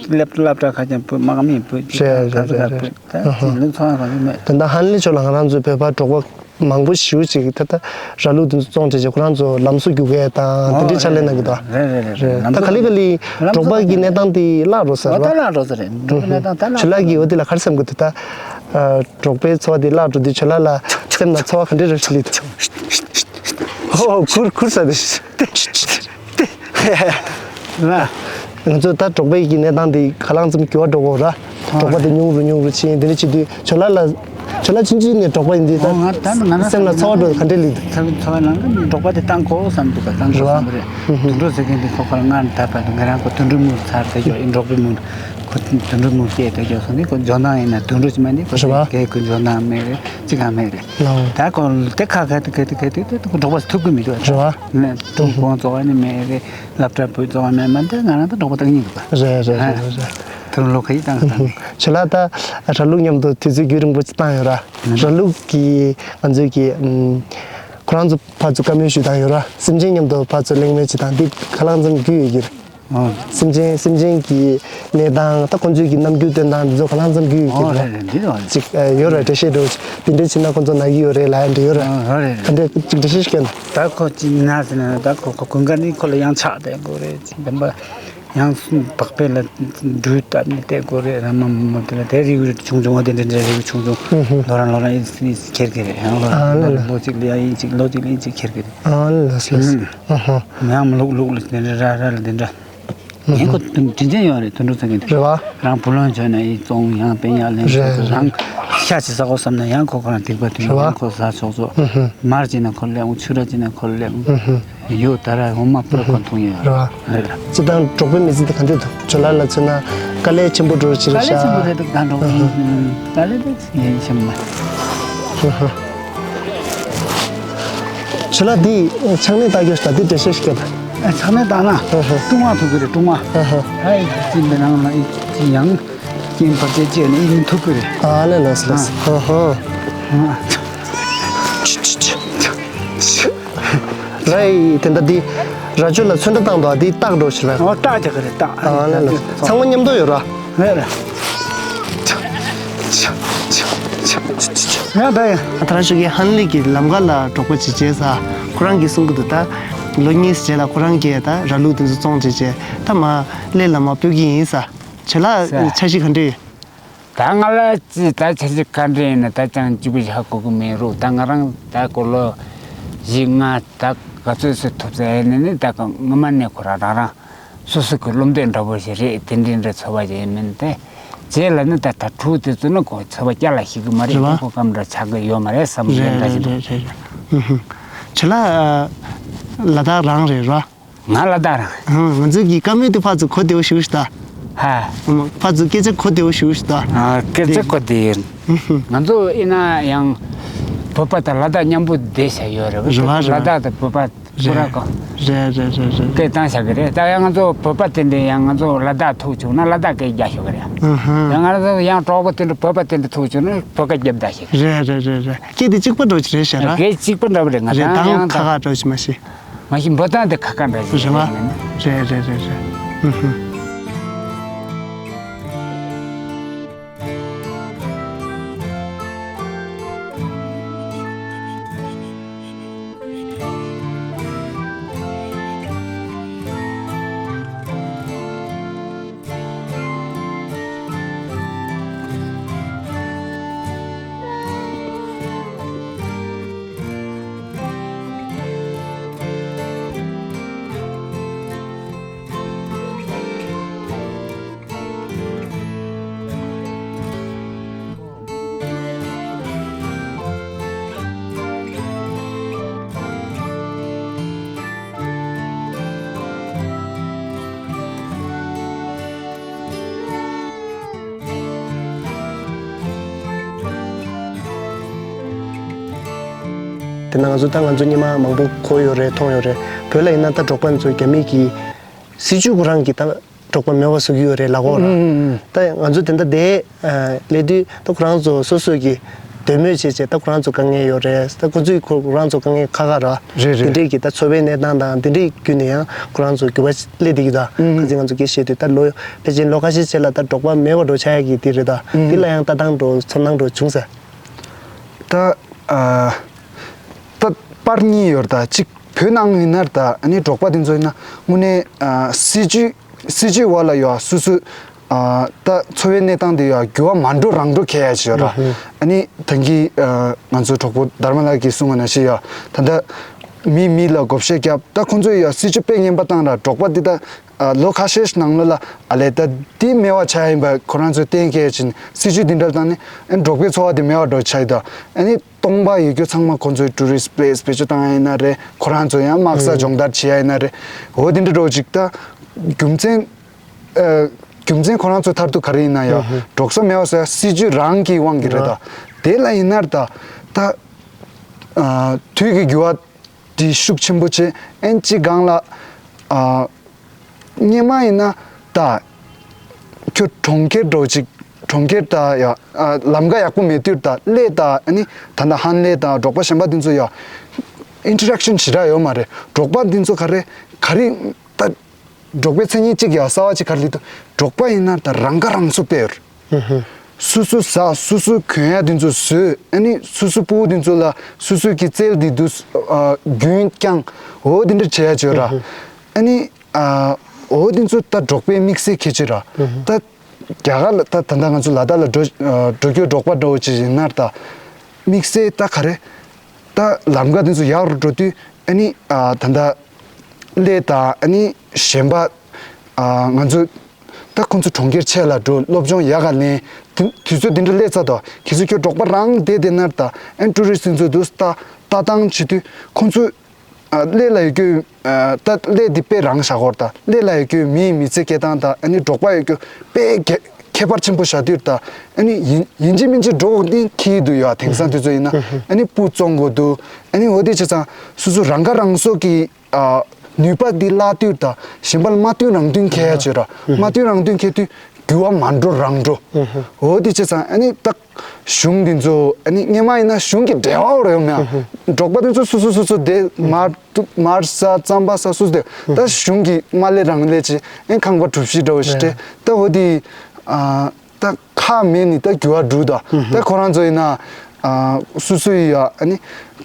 སླེབས་སླེབས་གྲྭ་ཁ་ཅན་བུ་མ་ག་མི་བུ་ཅིག་རེད་རེད་རེད་རེད། ད་ལུག་འཚོ་བ་ག་ནི་མེད། ད་ལྟ་ཧ་ལས་ཕྱོགས་ལ་ང་རང་ཚོའི་བོད་པ་འབྲོག་པ་མང་པོ་ཞེ་པོ་ཅིག་ད་ལྟ་ར་ལུག་དེ་ཚོ་བཙོང་བྱས་རྗེས་ཁོ་རང་ཚོ་ལམ་བཟོ་རྒྱུག་མཁན་དང་དེ་འདྲའི་ཕྱག་ལས་གནང་གི་འདུག་ཨ། རེད་རེད་རེད་རེད། ད་ག་ལེ་ག་ལེ་ལམ་འབྲོག་པ་གི་གནས་སྟངས་དེ་བརླག་འགྲོ་ས་རེད་པ། ད་བརླག་འགྲོ་ས་རེད། འབྲོག་པའི་གནས་སྟངས་ད་བརླག་ཆུ་ལག་གི་འོ་དེ་ལ་ག་རེ་བསམ་གི་འདུག་ད་འབྲོག་པའི་འཚོ་བ་དེ་བརླག་འགྲོ་དུས་ཆུ་ལག་ལ་སེམས་ལ་ཚོར་བ་ག་འདྲ་རེ་སླེབས་འདུག་ཧོ་ཁུར་ཁུར་ས་དེ། ལ། ང་ཚོ་ད་འབྲོག་པའི་གི་གནས་སྟངས་འདི་ག་ལ་ཙམ་འགྱུར་བ་འགྲོ་གི་ཡོད་ར། འབྲོག་པ་དེ་ཉུང་རུ་ཉུང་རུ་ཕྱིན་འདི་འདྲ་བྱེད་དུས་ཆོ་ལ་ལ། ཆོ་ལ་ཆུང་ཆུང་ནས་འབྲོག་པ་ཡིན་དུས་ད། ང་ད་ང་ན་སེམས་ལ་ཚོར་བ་འགྲོ་ག་འདྲ་ལི། ཚ་ཚོར་བ་ལང་གི་འབྲོག་པ་དེ་བཏང་དགོས་བསམ་འདུག་ག་བཏང་དགོས་བསམ་པ་རེད། དུད་འགྲོ་ཟེར་མཁན་དེ་ཁོ་ཁོ་ལ་ང་ད་བར་དུ་ང་རང་ཁོ་དུད་འགྲོ་མུར་ཚར་དེ་ཡོད་ཨིན། འབྲོག་པའི་མུར་ཁོ་དུད་འགྲོ་མུར་སྐྱེས་དེ་ཡོད་སོང་ནི་ཁོ་འཇོན་ཐང་ཡིན་ན་དུད་འགྲོ་ཅིག་མ་ནི་ཁོ་རེད་བ། སྐད་ཁོ་འཇོན་ཐང་མེད་རེད་ཅི་གང་མེད་རེད། ལའོ། ད་ཁོ་དེ་ཁ་ཁ་དེ་ཁ་དེ་ཁ་དེ་ཁ་དེ་ཁོ་འབྲོག་པ་ཐུབ་གི་མི་འདུག་རེད་བ། ནས་ཐུག་གོང་བཙོག་ནི་མེད་རེད། སློབ་གྲྭ་བུ་བཙོག་མེད་མ་འདི་ང་རང་ད་འབྲོག་པ་ད་གཉིས་འདུག་ག་རེད་རེད་རེད་རེད། དུད་འགྲོ་ཁ་ཡིག་བཏང་བཏང་། ཆོ་ལ་ད་ར་ལུག་མཉམ་དུ་དུས་ཚོད་རྒྱུན་རིང་པོ་ཅིག་བཏང་ཡོད་ར། ར་ལུག་གི་ང་ཚོའི་གི་ཨམ། ཁོ་རང་ཚོ་ཕར་ཚུར་བཀའ་མོལ་ཞུ་སྟངས་ཡོད་ར། སེམས་ཅན་མཉམ་དུ་ཕར་ཚུར་གླེང་མོལ་བྱེད་སྟངས་འདི་ག་ལ་ཙམ་རྒྱུས་ཡོད་ཀྱི་རེད། ཨོ། སེམས་ཅན་སེམས་ཅན་གྱི་གནས་སྟངས་ད་ཁོང་ཚོའི་གི་རྣམ་འགྱུར་སྟོན་སྟངས་འདི་ཚོ་ག་ལ་ཙམ་རྒྱུས་ཡོད་ཀྱི་ཨོ་རེད། རེད་རེད་འདི་རེད། ཅིག་ཡོད་ར། འགྲེལ་བཤད་འདྲ་བོ་ཅིག་འདི་འདྲ་བྱས་ན་ཁོང་ཚོ་ན་གི་ཡོད་རེད་ལབ་ཡ་འདྲ་ཡོད་ར། ཨོ་རེད་རེད། ག་འདྲ་ཅིག་འགྲེལ་བཤད་ཞིག་བསྐྱོན་ན། ད་ཁོ་ཅིག་ན་ཟེར་ན་ད་ཁོ་ཁོ་ཀུན་དགའ་ནི་ཁོ་ལ་ཡང་ཆགས་བསྡད་དགོས་རེད་ཅིག་བདེན་པ། ཡང་སུ་བག་ཕེབས་ལ་འབྲུ་བཏབ་ནས་བལྟས་དགོས་རེད། ར་མ་མ་དེ་ལ་དེ་རིགས་རིགས་ཆུང་ཆུང་བ་དེ་འདྲ་འདྲ་རིགས་ཆུང་ཆུང་ལོ་རང་ལོ་རང་ཨིན་ཨིན་ཁྱེར་གི་རེད། ཡང་ལོ་ཨ་ལ་ལ། ལོ་གཅིག་ལ་ཡང་ཨིན་གཅིག་ལོ་གཅིག་ལ་ཨིན་གཅིག་ཁྱེར་གི་རེད། ཨ་ལ་ལ་ལ། ཨ་ཧ། ཡང་ལུག་ལུག་ལ་དེ་འདྲ་ར་ར་ལ་དེ་འདྲ། ངས་ཁོ་དྲིན་ཆེན་ཡོད་རེད། དུད་འགྲོ་ཚང་གི་འདུག་རེད་བ། རང་བུ་ལོན་བྱོས་ན་ཨི་བཙོང་ཡང་དཔེ་ཡག་ལེན་ཆོག་རེད། རང་ཤ་ཅིག་ཟ་གོ་བསམ་ན་ཡང་ཁོ་ཁོ་རང་སྡིག་པ་དུས་རེད་བ། ཡང་ཁོ་ཟ་ཆོག་ཆོག་ཨུ་ཧུ། མར་ཅིག་ན་ཁོ་ལེགས་འོང་། ཆུ་ར་ཅིག་ན་ཁོ་ལེགས་འོང་། ཨུ་ཧུ། ཡོད་ད་ར་འོ་མ་པུ་ར་ཁོ་འཐུང་ཡོད་རེད་བ། རེད་ལ། སྤྱི་བཏང་འབྲོག་པའི་མི་ཚེ་དེ་ག་འདྲ་འདུག་ཇོ་ལགས་ལ་མཚོན་ན་དཀའ་ལས་ཆེན་པོ་འགྲོ་ཕྱིར་དཀའ་ལས་ཆེན་པོ་རེད་འདུག་ད་འགྲོ་ཨུ་ཧུ། དཀའ་ལས་དེ་ཡིན་ཆེན་མ། ཨུ་ཧུ། ཇོ་ལགས་འདི་ཆང་ནས་ལྟ་རྒྱུ་ཞིག་དང་འདི་འགྲེལ་བཤད་ཞིག་སྐྱོན་དང་། ཨ་ཆང་ནས་ལྟ་ན་ཧུ་ཧུ། ཀྲུང་མ་ཐུག་གི་རེད། ཀྲུང་མ། ཧུ་ཧུ། ཨ་ཡི་ཅིན་པའི་ནང་ལ་ཨི་ཅི་ཡང་ཀྱིན་བར་ཆད་བཅད་ནས་ཨི་ཡིན་ཐུག་གི་རེད། ཨ་ལ་ལ་སི་ལ་སི། ཧུ་ཧུ། ཨ། ཆི་ཆི་ཆི། རའི་དེ་འདྲ་འདི་ར་ཅོ་ལ་ཚོན་ཁྲ་བཏང་འདུག་འདི་སྟག་འགྲོ་ཞིག་ལ། ཨོ་སྟག་རྒྱག་གི་རེད་སྟག་ཨ་ལ་ལ། ཚང་མ་མཉམ་དུ་ཡོད་ར། རེད་རེད། ཡང་ད་ཡང་། ད་རང་ཤུགས་ཀྱིས་ཧན་ལི་གི་ལམ་ཁ་ལ་འབྲོག་པ་ཅིག་བྱས་ས། ཁོ་རང་གིས་གསུང་གི་འདུག་ད་ལོ་གཉིས་རྗེས་ལ་ཁོ་རང་གིས་ད་ར་ལུག་དེ་ཚོ་བཙོང་བྱས་བྱས་ད་མ་སླེ་ལ་མ་སྤོས་ཀྱི་ཡིན་ས། བྱས་ལ་ས། འཆར་གཞི་ག་འདྲ་ཡོད། ད་ང་ལ་ཅི་ད་འཆར་གཞི་ག་འདྲ་ཡིན་ན་ད་ཅང་གཅིག་པུ་ཧ་གོ་གི་མེད་རུང་ད་ང་རང་ད་གོ་ལོ་བཞི་ལྔ་ད་ག་ཚོད་ཚོད་ཐུབ་ས་ཡིན་ནི་ད་སྔོན་མ་ནས་ཁོ་རང་རང་རང་། སོ་སོ་གི་བློ་འདོད་འདྲ་པོ་ཞིག་རེད། དེ་འདྲའི་འདྲ་ཚོར་བ་ཞིག་མིན་ཏེ། རྗེས་ལ་ནི་ད་ད་ཕྲུ་གུ་དེ་ཚོ་ནི་ཁོ་ཚོར་བ་སྐྱ་ལ་ཞིག་གི་མ་རེད། རེད་བ། ཁོ་སྐམ་འདྲ་ཆགས་གི་ཡོད་མ་རེད་བསམ་གི་རེད་འདྲ་ཞིག་འདུག་རེད་རེད་རེད། ཨུ་ཧུ། ཁྱེད་ལ་ལ་དྭགས་རང་རེད་ར། ང་ལ་དྭགས་རང་། ཨ་ང་ཚོའི་གི་བཀའ་མོལ་དེ་ཕར་ཚུར་གོ་བདེ་བོ་ཞིག་ཞུ་ད། ཧ། ཨ་མ་ཕར་ཚུར་སྐད་ཆ་གོ་བདེ་བོ་ཞིག་ཞུ་ད། ཨ་སྐད་ཆ་གོ་བདེ་ཡོད། ཨུ་ཧུ། ང་ཚོ་ཡིན་ན་ཡང་བོད་པ་དང་ལ་དྭགས་མཉམ་པོ་བསྡད་བཞག་ཡོད་རེད་བ། རེད་བ་རེད་བ། ལ་དྭགས་དང་བོད་པ། རེད། ཁོ་ར་ཀོ། རེད་རེད་རེད་རེད། སྐད་བཏང་བཞག་གི་རེད། ད་ཡང་ང་ཚོ་བོད་པ་དེ་འདྲས་ཡང་ང་ཚོ་ལ་དྭགས་ཐུག་བྱུང་ན་ལ་དྭགས་སྐད་རྒྱག་ཤོག་གི་རེད། ཨ་ཧ། ཡང་ང་ཚོ་ཡང་གྲོགས་པོ་དེ་འདྲས་བོད་པ་དེ་འདྲས་ཐུག་བྱུང་ན་བོད་སྐད་རྒྱབ་བསྡད་ཤིག་རེད་རེད་རེད་རེད། སྐད་དེ་གཅིག་པ་འདྲ་བོ་ཞིག་རེད་ཤག་ར། སྐད་གཅིག་པ་འདྲ་བོ་རེད། ང་རེད་ད་ཡང་ད་ཁ་ཁ་འདྲ་བོ་ཞིག་མ་ཤེས། མ་གཞི་འབོད་སྟངས་དེ་ཁ་ཁ་འདྲ་ཞིག་རེད་བ། རེད་རེད་རེད་རེད། ཨ་ཧ། དེ་ན་ང་ཚོ་ད་ང་ཚོ་སྔོན་མ་མང་པོ་གོ་ཡོད་རེད། མཐོང་ཡོད་རེད། བོད་ལ་ཡིན་ན་ད་འབྲོག་པ་ཚོ་རྒྱ་མི་གི་སྲིད་ཇུས་ཁོ་རང་གི་ད་འབྲོག་པ་མེད་པ་བཟོ་གི་ཡོད་རེད་ལབ་ཀྱི་ཡོད་ར། ཨུ་ཨུ་ཨུ། ད་ང་ཚོ་དེ་འདྲ་དེ་སླེབས་དུས་ད་ཁོ་རང་ཚོ་སོ་སོ་གི་འདོད་མོས་བྱས་བྱས་ད་ཁོ་རང་ཚོ་དཀའ་ངལ་ཡོད་རེད། ད་ཁོ་ཚོས་ཁོ་རང་ཚོ་དཀའ་ངལ་ཁག་ཁག་ར། རེད་རེད། དེ་འདྲས་ཀྱི་ད་འཚོ་བའི་གནས་སྟངས་དང་དེ་འདྲས་བརྒྱུད་ནས་ཡང་ཁོ་རང་ཚོ་འགྱུར་བ་སླེབས་བསྡད་ཀྱི་ད། ཨུ་ཁ་སང་ང་ཚོ་སྐད་བཤད་དུས་ད་ལོ་ཕལ་ཆེར་ལོ་ཁ་ཤས་རྗེས་ལ་ད་འབྲོག་པ་མེད་པ་འགྲོ་ཆགས་ཡ་གི་དེ་རེད་ད། ཨུ་དེ་ལ་ཡང་ལྟ་སྟངས་འགྲོ་ཚོར་སྣང་འགྲོ་བྱུང་ཟེར། ད་ཨ་ད་པར་གཉིས་ཡོད་ད། གཅིག་བོད་ནང་ཡིན་ན་ད་ཨ་ནི་འབྲོག་པ་དེ་ཚོ་ཡིན་ན་དངོས་གནས་ཨ་སྲིད་ཇུས་སྲིད་ཇུས་འོག་ལ་ཡོད་སོ་སོའི་ཨ་ད་འཚོ་བའི་གནས་སྟངས་དེ་ཡོད་འགྱུར་བ་མ་འགྲོ་རང་འགྲོ་གལ་ཡ་ཅིག་ཡོད་ར། ཨ་ཧུ། ཨ་ནི་ད་གིན་ཨ་ང་ཚོ་གྲོགས་པོ་དྷརྨ་ལགས་ཀྱིས་གསུངས་པ་ནང་བཞིན་ཡོད་ད་ད་མི་མི་ལ་བགོ་བཤའ་བརྒྱབ་ད་ཁོང་ཚོས་ཡོད་སྲིད་ཇུས་དཔེ་ངན་པ་བཏང་ར་འབྲོག་པ་འདི་ད་ཨ་ལོ་ཁ་ཤས་ནང་ལོགས་ལ་ཨ་ལས་ད་འདི་མེད་པ་ཆགས་ཡིན་པ་ཁོ་རང་ཚོས་གཏན་འཁེལ་ཕྱིན་སྲིད་ཇུས་འདི་འདྲ་བཏང་ནས་ཨ་འབྲོག་པའི་འཚོ་བ་འདི་མེད་པ་འགྲོ་ཆགས་ཡིན་ད། ཨ་ནི་སྟོང་པ་ཡོད་རྒྱུ་ཚང་མ་ཁོ་ཚོའི་ཊུ་རི་སི་ཊི་པི་ལེ་སི་བེད་སྤྱོད་བཏང་ཡ་ཡིན་ན་རེད། ཁོ་རང་ཚོ་ཡང་དམག་ས་ཨང་སྦྱོང་བརྡར་བྱེད་ཡ་ཡིན་ན་རེད། འོ་དེ་འདྲ་འགྲོ་ཅིག་ད་རྒྱུ་མཚན་ཨ་རྒྱུ་མཚན་ཁོ་རང་ཚོ་མཐར་ཐུག་ག་རེ་ཡིན་ན་ཡང་ཨང་འབྲོག་ས་མེད་པ་བཟོ་ཡ་སྲིད་ཇུས་རང་གི་དབང་གིས་རེད་ད། དེ་ལ་ཡིན་ན་ད་ད་ཨ་དུས་ཀྱི་འགྱུར་བ་འདི་ཤུགས་ཆེན་པོ་བྱས་ཨན་ཅི་སྒང་ལ་ཨ་སྔོན་མ་ཡིན་ན་ད་ཁྱོད་གྲོང་ཁྱེར་འགྲོ་ཅིག་གྲོང་ཁྱེར་ད་ཡ་ཨ་ལམ་ཁ་ཡག་པོ་མེད་དུས་ད་གླེ་ད་ཨ་ནི་ད་ད་ཧན་ལེ་ད་འབྲོག་པ་གཞན་པ་དེ་ཚོ་ཡ་ཨིན་ཊི་རེག་ཤན་ཞེ་དྲག་ཡོད་མ་རེད། འབྲོག་པ་དེ་ཚོ་ག་རེ་ག་རེ་ད་འབྲོག་པའི་མཚན་ཉིད་གཅིག་ཡ་གསར་བ་གཅིག་ག་རེ་ལི་ད་འབྲོག་པ་ཡིན་ན་ད་རང་ཁ་རང་གསོ་དཔེ་ཡོད་རེད། སོ་སོ་ཟ་སོ་སོ་གོན་ཡ་དེ་ཚོ་བཟོས་ཨ་ནི་སོ་སོ་སྤུ་གུ་དེ་ཚོ་ལ་སོ་སོ་གི་རྩལ་དེ་དུ་ཨ་རྒྱུན་བསྐྱངས་འོ་དེ་འདྲ་བྱེད་ཡ་བྱོས་ར། ཨ་ནི་ཨ་ འོ་དེ་ཚོ་ད་འབྲོག་པའི་དམིགས་བསལ་ཁྱད་ཆོས་ར། ད་རྒྱ་གར་ལ་ད་ད་ལྟ་ང་ཚོ་ལ་དྭགས་ལ་འགྲོ་འགྲོ་རྒྱུ་འབྲོག་པ་འདྲ་བོ་ཅིག་ཡིན་ན་ད་དམིགས་བསལ་ད་ག་རེ་ད་ལམ་ཀ་དེ་ཚོ་ཡག་རུ་འགྲོ་དུས་ཨ་ནི་ད་ལྟ་གླེ་དང་ཨ་ནི་གཞན་པ་ང་ཚོ་ད་ཁོང་ཚོ་གྲོང་ཁྱེར་ཆེ་ལ་འགྲོ་སློབ་སྦྱོང་ཡག་ག་ལེན་དུས་དུས་ཚོད་འདི་འདྲ་སླེབས་ཚར་དོ་ཁྱེད་ཚོ་ཁྱོད་འབྲོག་པ་རང་བསྡད་བསྡད་ན་ད་ཨ་ནི་ཊུ་རི་སི་ཊི་དེ་ཚོ་འདུག་ལྟ་ལྟ་སྟངས་བྱེད་དུས་ཁོང་ཚོ། ཨ་གླེ་ལ་ཡོད་རྒྱུ། ཨ་ད་གླེ་འདི་དཔེ་རང་བཞག་གོ་ད་གླེ་ལ་ཡོད་རྒྱུ་མིའི་མི་ཚེ་སྐྱེལ་སྟངས་དང་ཨ་ནི་འབྲོག་པ་ཡོད་རྒྱུ་དཔེ་ཁྱད་ཁྱད་པར་ཆེན་པོ་བཞག་དུས་ད་ཨ་ནི་ཡིན་ཡིན་གཅིག་མིན་གཅིག་འགྲོ་དགོས་ནི་ཁེལ་འདུག་ཡ། དེང་སང་དུས་ཚོད་ཡིན་ན་ཨ་ནི་སྤུ་བཙོང་དགོས་འདུག་ཨ་ནི་འོ་དེ་བྱས་ཙང་སོ་སོ་རང་ཁ་རང་གསོ་གི་ཨ་ནུས་པ་འདི་བརླག་དུས་ད་གཞན་པ་ལ་མ་བསྟུན་རང་བསྟུན་ཁེལ་ཡ་བྱོས་ར། མ་བསྟུན་རང་བསྟུན་ཁེལ་དུས་འགྱུར་བ་མ་འགྲོ་རང་འགྲོ། འོ་དེ་བྱས་ཙང་ཨ་ནི་ད། གཞུང་འདི་ཚོ་ཨ་ནི་སྔོན་མ་ཡིན་ན་གཞུང་གི་འབྲེལ་བ་རེད་མ། འབྲོག་པ་འདི་ཚོ་སོ་སོ་སོ་སོ་དེ་མར་མར་ཟ་རྩམ་པ་ཟ་སུ་དེ་ད་གཞུང་གི་མ་ལས་རང་ལས་ཅི་ཨ་ནི་ཁང་པ་གྲུ་བཞི་འདྲ་བོ་ཞིག་སྤྲད་ད་འོ་དེ་ཨ་ད་ཁ་མེད་ནི་ད་འགྱུར་བ་འགྲོ་ད་ད་ཁོ་རང་ཚོ་ཡིན་ན་ཨ་སུ་སུ་ཡི་ཡ་ཨ་ནི་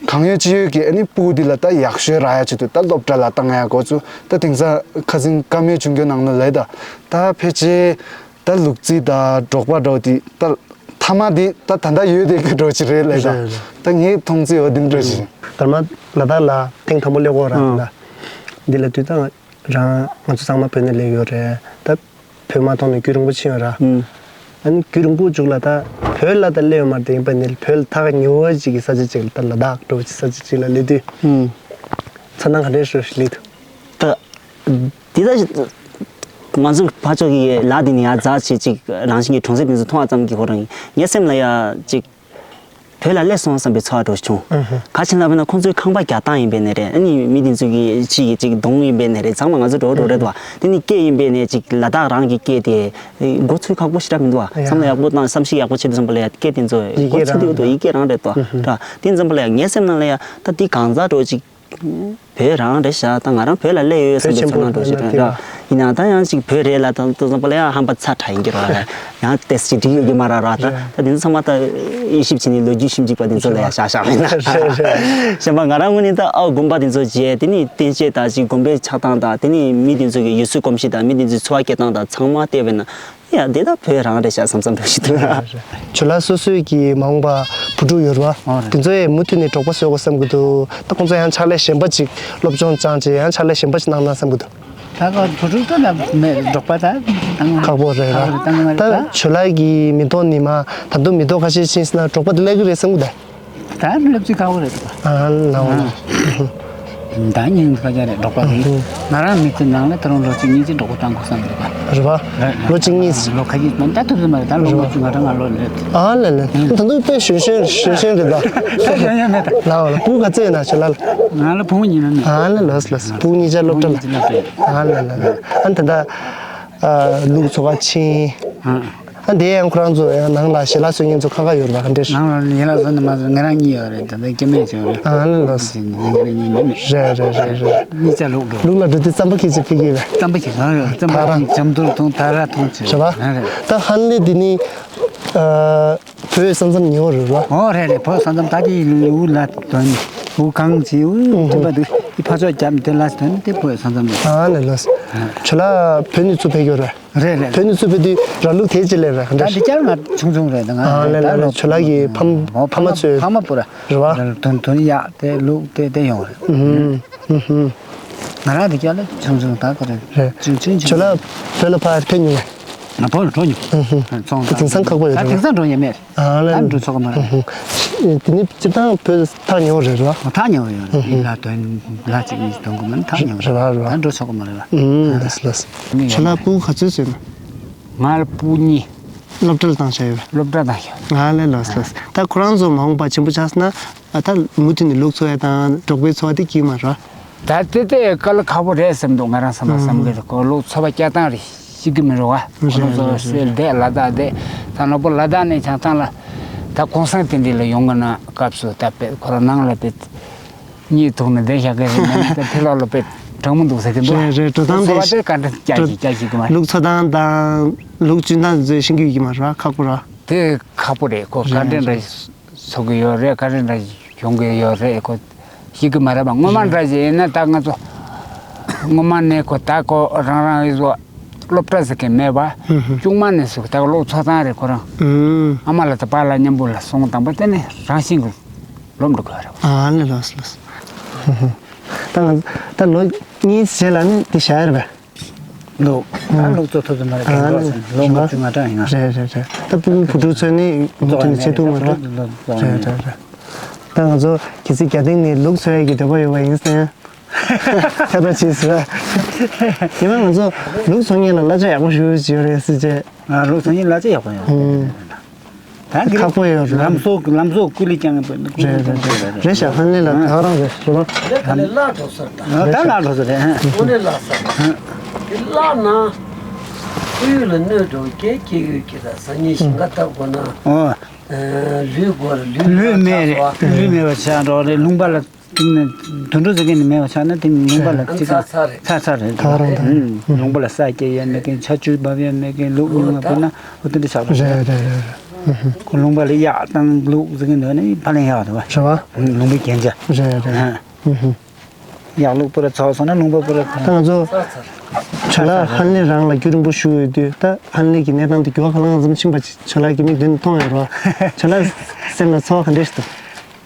གང་ཡོད་ཅི་ཡོད་ཀྱི་ཨ་ནི་སྤུ་གུ་འདི་ལ་ད་ཡག་ཤོས་རག་ཡ་ཆེད་དུ་ད་སློབ་གྲྭ་ལ་བཏང་ཡ་འགོ་ཚུགས་ད་དེང་སང་ཁ་སང་བཀའ་མོལ་བྱུང་རྒྱུ་ནང་ལ་ལས་ད་ད་ཕལ་ཆེར་ད་ལུག་རྫི་ད་འབྲོག་པ་འདྲ་བོ་དེ་ད། ཐ་མ་འདི་ད་ད་ལྟ་ཡོད་དེ་གི་འགྲོ་ཅི་རེད་ལས་ད། རེད་རེད། ད་ངའི་མཐོང་ཚེ་འོ་དེ་འགྲོ་ཅི་རེད། སྐར་མ་ལ་དྭགས་ལ་ཐེངས་དང་པོ་སླེབས་ཀྱི་ཡོད་ར། ཨང་། ད་འདི་ལ་དུས་ད་རང་ང་ཚོ་ཚང་མ་བོད་ནས་སླེབས་ཡོད་རེད་ད། བོད་མ་མཐོང་ནས་རྒྱུན་རིང་པོ་ཕྱིན་ཡོད་ར། ཨང་། ཨ་ནི་རྒྱུན་རིང་པོ་མཇུག་ལ་ད་བོད་ལ་ད་སླེབས་ཡོད་མ་རེད་ད་ཡིན་པ་ནི་བོད་ལ་ཐག་ཉེ་བོ་ཅིག་གི་ས་ཆ་ཅིག་ལ་ད་ལ་དྭགས་འགྲོ་ཅི་ས་ཆ་ཅིག་ལ་སླེབས་དུས། ཨང་། ཚོར་སྣང་ག་འདྲས་ཤོར་སླེབས་དུས། ད། འདི་ལྟ་ཞིག་ང་ཚོ་ཕར་ཕྱོགས་ཀྱི་ལ་འདི་ནས་ཡར་འཛེགས་བྱས་ཅིག་རང་བཞིན་གྱི་གྲོང་གསེབ་འདི་ཚོ་མཐོང་བ་ཙམ་གྱིས་ཁོ་རང་ངའི་སེམས་ལ་ཡ་ཅིག་བོད་ལ་སླེབས་སོང་བསམ་པའི་ཚོར་བ་འདྲ་བྱུང་། ག་ཅི་ལབ་ན་ཁོང་ཚོའི་ཁང་པ་རྒྱག་སྟངས་ཡིན་པས་ནས་རེད། ཨ་ནི་མི་འདི་ཚོ་གི་ཅིག་གི་ཅིག་གདོང་ཡིན་པས་ནས་རེད། ཚང་མ་ང་ཚོ་འགྲོ་འགྲོ་རེད་དོ། དེ་ནི་སྐད་ཡིན་པས་ནས་ཅིག་ལ་དྭགས་རང་གི་སྐད་དེ་མགོ་ཚོས་ཁག་པོ་ཞེ་དྲག་མི་འདུག་བ། བསམ་བློ་ཡག་པོ་བཏང་བསམ་གཞིག་ཡག་པོ་བྱེད་དུས་ཙམ་པ་ལ་ཡ་སྐད་དེ་ཚོ་མགོ་ཚོས་དེ་འདུག་ཡི་གེ་རང་རེད་དོ། དེ་འཛམ་བུ་གླིང་ངའི་སེམས་ནང་ལ་ཡ་ད་འདི་གང་ཟག་འགྲོ་ཅིག་བོད་རང་རེད་ཤག་ད་ང་རང་བོད་ལ་སླེབས་ཡོད་བསམ་པའི་ཚོར་སྣང་འགྲོ་ཞིག་རེད་ར། ཡིན་ནའང་ད་ཡང་ཅིག་བོད་རེད་ལ་ད་ད་ཙམ་པ་ལ་ཡང་ཧམ་པ་ཚ་དྲགས་ཡིན་གྱི་ར། ཡང་ཏེས་ཅིག་འགྲིག་ཡོད་ཀྱི་མ་ར་ར། ད་ད་དེ་ཚོ་ཚང་མ་ད་དབྱེ་ཞིབ་བྱས་ནས་ལོ་རྒྱུས་ཞིབ་འཇུག་པ་དེ་ཚོ་ལ་ཡང་བཞག་བཞག་མེད་ན། གཞན་པ་ང་རང་ངོས་ནས་ད་ཨ་དགོན་པ་དེ་ཚོ་མཇལ། དེ་ནས་རྟེན་བཅས་ད་ཅིག་དགོན་པའི་ཆགས་སྟངས་དང་དེ་ནས་མི་དེ་ཚོ་གི་ཡུལ་སྲོལ་གོམས་གཤིས་དང་མི་དེ་ཚོའི་འཚོ་བ་སྐྱེལ་སྟངས་དང་ཚང་མ་བལྟས་པས་ན། ཡ་འདི་ད་བོད་རང་རེད་ཤག་བསམ་བསམ་འདྲ་ཞིག་འདུག་ཡ། ཇོ་ལགས་སོ་སོའི་གི་མ་འོངས་པ་བུ་ཕྲུག་ཡོད་རེད་བ། ཨོ་རེད། དེ་ཚོ་ཡས་མུ་མཐུད་ནས་འབྲོག་པ་བཟོ་དགོས་བསམ་གི་འདུག་ད་ཁོང་ཚོ་ཡང་ཕྱག་ལས་གཞན་པ་ཅིག་སློབ་སྦྱོང་སྦྱངས་བྱས་ཡང་ཕྱག་ལས་གཞན་པ་ཅིག་གནང་ན་བསམ་གི་འདུག་ད་ག་བུ་ཕྲུག་ད་ལ་མེད་འབྲོག་པ་ད་བཏང་ཁག་པོ་རེད་ར། ཁག་པོ་རེད། བཏང་གི་མ་རེད་ད། ད་ཇོ་ལགས་ཀྱི་མིག་མཐོང་ནས་མ་ད་དུང་མི་ཐོག་ཁ་ཤས་ཕྱིན་སོང་ན་འབྲོག་པ་དེ་སླེབས་གི་རེད་བསམ་གི་འདུག་ད་སླེབས་ཚུལ་ཁག་པོ་རེད་འདུག་ཨ་ལའོ་ལའོ། ད་ཉིན་ཁ་ཆ་རེད་འབྲོག་པ་དེ། ང་རང་མི་ཚེ་ནང་ལ་ད་རུང་ལོ་གཅིག་གཉིས་ཅིག་འབྲོག་པ་བཏང་དགོས་བསམ་འདུག་ག་རེད་བ། རེད། ལོ་གཅིག་གཉིས། ལོ་ཁ་ཅིག་མིན་ད་ཐུབ་ཀྱི་མ་རེད། ད་ལོ་ངོ་བཅུ་ང་རང་ང་ལོ་ལེགས། ཨ་ལེ་ལེ། ད་དུང་དཔེ་གཞོན་གཞོན་གཞོན་གཞོན་རེད་ད། ད་གཞོན་གཞོན་མེད་ད། ལའོ་ལའོ། སྤུ་ག་ཚོད་ཡིན་ན་ཁྱོད་ལ་ལ། ང་ལ་བུ་མོ་གཉིས་མེད་མེད། ཨ་ལེ་ལོས་ལོས། སྤུ་གུ་གཉིས་ཆ་སློབ་གྲྭ་ལ། སྤུ་གུ་གཉིས་ཆ་སློབ་གྲྭ་ལ། ཨ་ལེ་ལེ་ལེ། ཨ་ད་ད། ལུག་འཚོ་བ་ཕྱིན། ཨ་དེ་ཡང་ཁོ་རང་ཚོ་ཡང་ནང་ལ་ཞལ་ལག་བཟོ་མཁན་ཚོ་ཁ་ཁ་ཡོད་རེད་པ་ག་འདྲས། ནང་ལ་ཞལ་ལག་བཟོ་ནི་མ་བཟོ་ང་རང་གཉིས་ཡོད་རེད། ད་ལྟ་སྐྱེ་དམན་ཚོ་ཡོད་རེད། ཨ་ལེ་ལོས། ང་རང་གཉིས་མེད་མེད། རེད་རེད་རེད་རེད། གཉིས་ཆ་ལུག་འགྲོ། ལུག་ལ་འགྲོ་དུས་རྩམ་པ་ཁྱེར་ཅིག་ཕུལ་གི་ཡོད་པས། རྩམ་པ་ཁྱེར་གང་རེད། རྩམ་པ་ད་ར་ཁྱེར་ཇ་མདོར་འཐུང་ད་ར་འཐུང་ཚོད་རེད་པ། རེད་རེད། ད་ཧན་ལེ་འདི་ནི་བོད་ས་མཚམས་ཉེ་བོ་རེད་པ། ཨོ་རེད་རེད། བོད་ས་མཚམས་ད་ཅི་ལུག་ལ་དོན་ལུག་གང་ཅི་འུ་ཐུབ་པ་འདུག་ཨི་ཕ་ཚོ་རྒྱབ་དེ་ལ་དོན་དེ་བོད་ས་མཚམས་ཉེ། ཨ་ལེ་ལོས། ཁྱོད་ལ་བོད་ནས་ཚུར་ཕེབས་ཡོད་རེད། རེད་རེད། བོད་ནས་ཚུར་ཕེབས་དུས་ར་ལུག་དེ་ཅི་ལས་ར་ག་ད་འདྲ། འདི་ཅར་ང་ཆུང་ཆུང་རེད། ང་ཨ་ལེ་ལེ་ལེ། ཁྱོད་ལ་གི་ཕམ་ཨོ་ཕ་མ་ཚོས་ཕ་མ་པོ་ར། རེད་བ། དོན་དོན་ཡག་དེ་ལུག་དེ་དེ་ཡོང་རེད། ཨུ་ཧུ། ང་རང་དེ་ཅར་ལ་ཆུང་ཆུང་ད་ག་རེད། རེད། ཆུང་ཆུང་ཆུང་། ཁྱོད་ལ་བོད་ལ་ཕར་ཕེབས་མྱོང་ངས། ང་བོད་ལ་འགྲོ་མྱོང་། ཨུ་ཧུ། ཚོང་དེ་དེང་སང་ཁག་པོ་ཡོད་ད་རེད། དེང་སང་འགྲོ་ཡས་མེད། ཨ་ལེ། ད་འགྲོ་ཆོག་གི་མ་རེད། ཨུ་ཧུ། དེ་ནི་སྤྱིར་བཏང་བོད་ཐག་ཉེ་བོ་རེད་ར། ཐག་ཉེ་བོ་ཡོད་རེད། ཨུ་ཧུ། ལ་དོན་ལ་གཅིག་གཉིས་དོན་གི་མ་ཐག་ཉེ་བོ་རེད། རེད་ར་རེད་ར། ད་འགྲོ་ཆོག་གི་མ་རེད་ར། ཨུ་ལགས་ལགས། ཁྱོད་ལ་སྤུ་གུ་ག་ཚོད་ཡོད་ན། ང་ལ་སྤུ་གུ་གཉིས། སློབ་གྲྭ་ལ་བཏང་བཞག་ཡོད་པས། སློབ་གྲྭ་བཏང་བཞག་ཨ་ལེ་ལགས་ལགས། ད་ཁོ་རང་ཚོ་མ་འོངས་པ་ཆེན་པོ་ཆགས་སོང་ན་ད་མུ་མཐུད་ནས་ལུག་འཚོ་ཡ་དང་འབྲོག་པའི་འཚོ་བ་དེ་སྐྱིད་མ་རེད། ད་དེ་དེ་དཀའ་ལས་ཁག་པོ་རེད་བསམ་འདུག་ང་རང་བསམ་པ་བསམ་གི་རེད། ཁོ་ལུག་འཚོ་བ་སྐྱེལ་སྟངས་རེད། ཤེས་ཀྱི་མི་རུང་བ། ཁོ་རང་ཚོ་རེད་རེད་སེལ་བསྡད་ལ་དྭགས་བསྡད། ད་ནོར་བུ་ལ་དྭགས་ནས་བྱང་ཐང་ལ་ད་གུང་སེང་དེ་འདྲ་ལ་ཡོང་གི་ན་སྐབས་སུ་ད་དཔེ་ཁོ་རང་ནང་ལ་དཔེ་གཉིད་ཐུག་ནས་བསྡད་བཞག་གི་རེད། ད་ཕི་ལོག་ལ་དཔེ་གྲང་མོ་འདུག་ཟེར་གྱི་འདུག་རེད་རེད། འགྲོ་སྟངས་འཚོ་བ་དེ་དེ་ག་འདྲ་སྐྱ་ཞིག་སྐྱ་ཞིག་གི་མ་རེད། ལུག་འཚོ་སྟངས་དང་ལུག་སྐྱོན་སྟངས་དེ་ཚོ་ཤེས་ཀྱི་ཡོད་ཀྱི་མ་རེད། ཁག་པོ་རེད། དེ་ཁག་པོ་རེད། ཁོ་ག་འདྲ་འདྲ་ཞིག་འཚོ་གི་ཡོད་རེད། ག་འདྲ་འདྲ་ཞིག་ཡོང་གི་ཡོད་རེད། ཁོ་ཤེས་ཀྱི་མ་རེད་པ། སྔོན་མ་འདྲ་ཞིག་ཡིན་ན་ད་ང་ཚོ་ སྔོན་མ་ནས་ཁོ་ད་ཁོ་རང་རང་ཨི་ཟོ་སློབ་གྲྭ་ཟེར་མཁན་མེད་པ། ཨུ་ཧུ། ཆུང་མ་ནས་སུ་ད་ཁོ་སློབ་ཚོགས་ཚང་རེད་ཁོ་རང་། ཨུ། ཨ་མ་ལགས་དང་པཱ་ལགས་མཉམ་པོ་ལ་སོང་དང་པོ་དེ་ནས་རང་བཞིན་གྱི་སློབ་འགྲོ་དགོས་རེད། ཨ་ནི་ལགས་སོ་ལགས་སོ། ད་ང་ད་ལོ་གཉིས་རྗེས་ལ་ནི་དེ་བཞག་ཡ་རེད་པས། ལུག་ད་ལུག་གཙོ་ཐུབ་ཐུབ་མ་རེད། ཨ་རྒན་གོག་ནི་ཟེར་ནས་ལོ་ལྔ་བཅུ་ང་གྲངས་ཡིན་ང་། རེད་རེད་རེད། ད་བུ་བུ་ཕྲུག་ཚོས་ནི་མུ་མཐུད་ནས་བྱེད་ཐུབ་མ་རེད། རེད་རེད་རེད། ད་ང་ཚོ་གལ་སྲིད་རྒྱ་སྟེང་ནས་ལུག་འཚོ་ཡ་གི་འདོད་པ་ཡོད་པ་ཡིན་ཙང་། ཁྱད་པར་ཅི་ཟེར། ཡིན་ན་ང་ཚོ་ལུག་འཚོ་མཁན་ལ་གླ་ཆ་ཡག་པོ་ཞེ་པོ་ཅིག་ཡོད་རེད་ཟེར་བྱས། ང་ལུག་འཚོ་མཁན་གླ་ཆ་ཡག་པོ་ཡོད་རེད། ཨང་། ད་ཁག་པོ་ཡོད་རེད། ལམ་སྲོལ་ལམ་སྲོལ་ཀུ་ལི་རྐྱང་པོ་ནི་ཀུ་ལི་རྐྱང་པོ་རེད་རེད། རེད་ཤག་ཧན་ལེ་ལ་ད་རང་རེད་ཟེར་བ། ད་ལས་སླ་འགྲོ་ས་རེད་ད། ད་ལས་སླ་འགྲོ་ས་རེད། དངོས་གནས་སླ་ས་རེད། དེ་བརླག་ན་ཁོར་ཡུག་ལ་གནོད་འགྲོ་གི། སྐྱེ་ཡུལ་གྱི་ད་སང་ཉིན་ཞིང་ཁ་བཏབ་དགོས་ན། ཨོ། ལུད་དགོས་རེད། ལུད་ལུད་མེད་མེད་རེད། ཆགས་འགྲོ། ལུད་མེད་པ་ཆགས་འགྲོ་རེད། ལུང་པ་ལ་དེང་ནས་དུད་འགྲོ་ཟེར་མཁན་ནི་མེད་པ་ཆགས་ན་དེང་ལུང་པ་ལ་ཅི་ཚ་ཚ་རེད། ཚ་ཚ་རེད། ད་རང་ད། ཨུམ། ལུང་པ་ལ་ས་སྐྱེལ་ཡ་མེད་མཁན། ཆར་ཆུ་འབབ་ཡ་མེད་མཁན། ལུག་ཉུང་བ་བུད་ན་འོ་དེ་འདྲ་ཆགས་པ་རེད། རེད་རེད་རེད། ཁོ་ལུང་པ་ལ་གཡག་དང་ལུག་ཟེར་མཁན་འདུག་ནི་ཕར་ལེན་ཡག་འདུག་བ། རེད་བ། ལུང་པའི་རྒྱན་ཆ། རེད་རེད། ཨ། ཨུ་ཧུ། གཡག་ལུག་པུ་ར་ཚོགས་སོང་ན་ལུང་པ་པུ་ར། ད་ང་ཚོ་ཇོ་ལགས་ཧན་ལེ་རང་ལ་རྒྱུན་རིང་པོ་བཞུགས་ཡོད་དུས་ད་ཧན་ལེ་གི་གནས་སྟངས་དེ་འགྱུར་བ་ག་ལ་ཙམ་ཕྱིན་པ་ཇོ་ལགས་ཀྱི་མིག་མདུན་དུ་མཐོང་ཡོད་རེད་བ། ཇོ་ལགས་སེམས་ལ་ཚོར་བ་ག་འདྲས་ཤིག་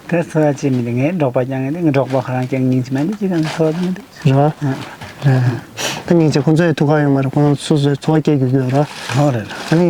འདུག་ད་ཚོར་བ་ཅི་མི་འདུག་ངས་འབྲོག་པ་རྐྱང་ངས་ངའི་འབྲོག་པ་ཁོ་རང་རྐྱང་ཉིན་གཅིག་མ་ཡིན་ཅི་གང་ཚོར་བ་མི་འདུག་རེད་བ། རེད། ད་སྙིང་རྗེ། ཁོང་ཚོ་ཡི་ཐུགས་ཁག་ཡོད་མ་རེད། ཁོང་ཚོ་སོ་སོའི་འཚོ་བ་སྐྱེལ་དགོས་ཀྱི་ཡོད་རེད། ཧོ་རེད། ད་ནི་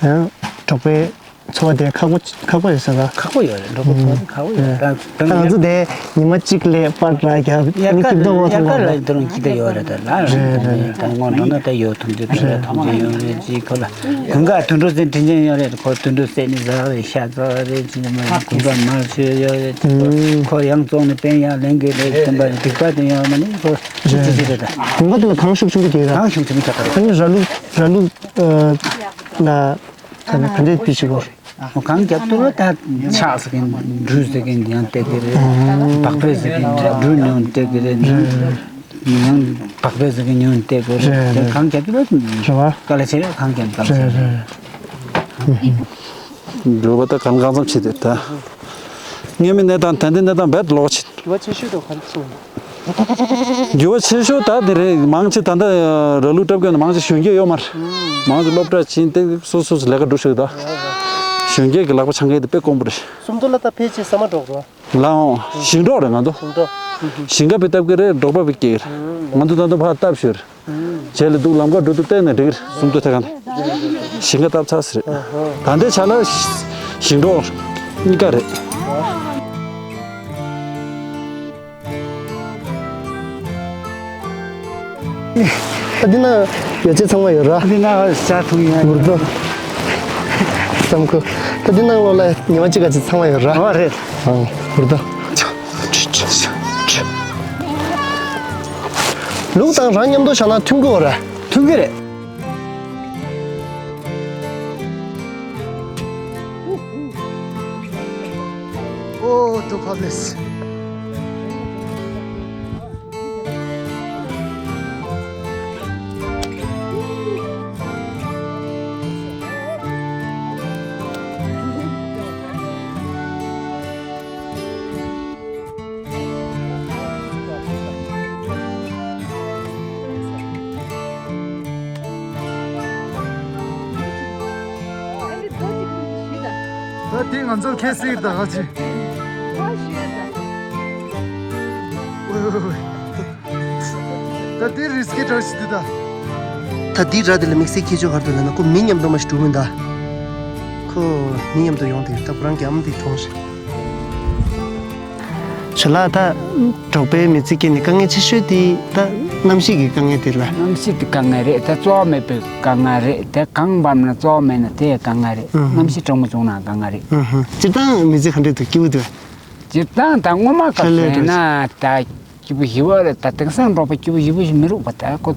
ཡང་འབྲོག་པའི་འཚོ་བ་དེ་ཁག་པོ་ཁག་པོ་ཡོད་ས་རེད། ཁག་པོ་ཡོད་རེད། འབྲོག་པའི་འཚོ་བ་དེ་ཁག་པོ་ཡོད་རེད། ད་ད་ང་ཚོ་དེ་ཉི་མ་གཅིག་ལས་པར་ར་རྒྱབ་ཡ་ནི་ག་སྐྱིད་ཏོག་མ་ཡ་མཐོང་ག་བ་ལ་རེད། དེ་རུང་སྐྱིད་ཏོག་ཡོད་རེད། ད་ལ་རེད་རེད་རེད། ད་སྔོན་འགྲོ་ན་ད་ཡོད་ཐུབ་རྒྱུ་ད་ཡོད་ཐུབ་རྒྱུ་ཡོད་རེད་ཅིག་ཁོ་ལ། དུང་དཀར་དུད་འགྲོ་ཟེར་དྲིན་ཅན་ཡོད་རེད། ཁོ་དུད་འགྲོ་བསད་ནས་ཟ་རེད། ཤ་ཟ་རེད། ཅི་མ་རེད། དུང་དཀར་མར་ཤོད་ཡོད་རེད། ཁོ་ཡང་བཙོང་ནས་དཔེ་ཡང་ལེན་གི་རེད། དེ་འདྲ་སྡིག་པ་དེ་ཡང་མ་ནི་ཁོ་ཅི་ཅི་ཅི་རེད་ད། དུང་དཀར་དེ་ལ་གངས་ཤུགས་ཆེན་པོ་རྒྱག་ར། གངས་ཤུགས་ཆེན་པོ་རྒྱག་ར། ཨ་ནི་ར་ལུག་ར་ལུག་ལ་ད་ནི་ག་འདྲས་དུས་ཅིག་གོ། གངས་རྒྱབ་ཏུ་ལ་ད་ཆག་ཟེར་མཁན་འབྲུ་ཟེར་མཁན་ཡང་བཏེག་གི་རེད། བག་ཕེབས་ཟེར་མཁན་འབྲུ་ཉུང་བཏེག་གི་རེད། ཡང་བག་ཕེབས་ཟེར་མཁན་ཉུང་བཏེག་གི་རེད། རེད། དེ་གངས་རྒྱབ་ཏུ་ལ་རེད་བ། དཀའ་ལས་ཆེ་རེད། གངས་རྒྱབ་ཙམ་ཞིག་རེད། རེད། འགྱུར་བ་ད་གང་གང་ཙམ་ཕྱིན་འདུག་ད། སྔོན་མའི་གནས་སྟངས་ད་ལྟའི་གནས་སྟངས་རྦད་ལོག་ཕྱིན། འགྱུར་བ་ཆེ་ཤོས་དེ་ག་རེ་སོང་། འགྱུར་བ་ཆེ་ཤོས་ད་དེ་རེད། མང་ཆེ་ད་ལྟ་ར་ལུག་བཀྲ་བརྒྱུད་ནས་མང་ཆེ་གཞོན་སྐྱེས་ཡོད་མ་རེད། མང་ཆེ་སློབ་གྲྭ་ཕྱིན་ཏེ་སོ་སོ་སོ་ལས་ཀ་འགྲོ་ཤོག་ད། གཞོན་སྐྱེས་ཀྱི་ལག་པ་འཆང་མཁན་དེ་དཔེ་དཀོན་པོ་རེད། སུམ་མདོ་ལ་ད་ཕལ་ཆེར་ཟ་མ་འགྲོ་རོགས། ལའང་ཞིང་འབྲོག་རེད་ང་ཚོ། ཞིང་འབྲོག་ཞིང་ཁ་བའི་སྟབས་ཀྱིས་རེད། འབྲོག་པ་བའི་སྐད་རེད། ང་ཚོ་ད་ལྟ་ཕར་སྟབས་ཤོར། བྱས་ལ་འདུག་ལམ་ཁ་འགྲོ་དུས་བལྟས་ནས་འགྲིག་རེད། སུམ་མདོ་ཐད་ཀ་ནས་ཞིང་ཁ་སྟབས་ཚགས་རེད། ད་ལྟའི་ཆ་ལ་ཞིང་འབྲོག་གཉིས་ཀ་རེད། ད་འདི་ན་ཡོ་བྱད་ཚང་མ་ཡོད་ར། འདི་ན་ཇ་འཐུང་ཡ། མུར་དོ། སམ་ཁུ། ད་འདི་ནང་ལོགས་ལ་ཉི་མ་གཅིག་ག་ཅིག་ཚང་མ་ཡོད་ར། ཨོ་རེད། ཨང་། མུར་དོ། ལུག་དང་ར་མཉམ་དུ་བཞག་ན་མཐུན་གི་ཡོད་ར། མཐུན་གི་རེད། ཨོ། ཐུགས་ཕམ་ལེས། ད་དེ་ང་ཚོ་ཁེ་སི་ད་ག་ཅི། ད་དེ་རི་སི་ཀི་འདྲ་ཞིག་འདུག་ད། ད་དེ་ར་དེ་ལ་དམིགས་བསལ་ཁྱད་ཆོས་ག་རེ་འདུག་ལབ་ན་ཁོ་མི་མཉམ་དུ་མ་ཞིག་འགྲོ་མི་འདུག་ཁོ་མི་མཉམ་དུ་ཡོང་དེ་ད་ཁོ་རང་རྒྱ་མོ་དེ་མཐོང་ཞིག་ཇོ་ལགས་ད་འབྲོག་པའི་མི་ཚེ་སྐྱེལ་ནས་དཀའ་ངལ་ཆེ་ཤོས་དེ་ད་གནམ་གཤིས་ཀྱི་དཀའ་ངལ་དེ་རེད་པས། གནམ་གཤིས་ཀྱི་དཀའ་ངལ་རེད། ད་རྩོལ་བ་མེད་པའི་དཀའ་ངལ་རེད། ད་གངས་བབས་ན་རྩོལ་བ་མེད་ན་དེ་དཀའ་ངལ་རེད། ཨུ་ཧུ། གནམ་གཤིས་གྲང་མོ་བྱུང་ན་དཀའ་ངལ་རེད། ཨུ་ཧུ། སྤྱིར་བཏང་མི་ཚེ་ག་འདྲས་འདུག་སྐྱིད་པོ་འདུག་སྤྱིར་བཏང་ད་སྔོན་མ་སྐབས་སུ་ཡིན་ན་ད་སྐྱིད་པོ་ཞེ་པོ་རེད། ད་དེང་སང་འབྲོག་པ་སྐྱིད་པོ་ཞེ་པོ་ཞིག་མི་རུག་པ། ད་ཁོ་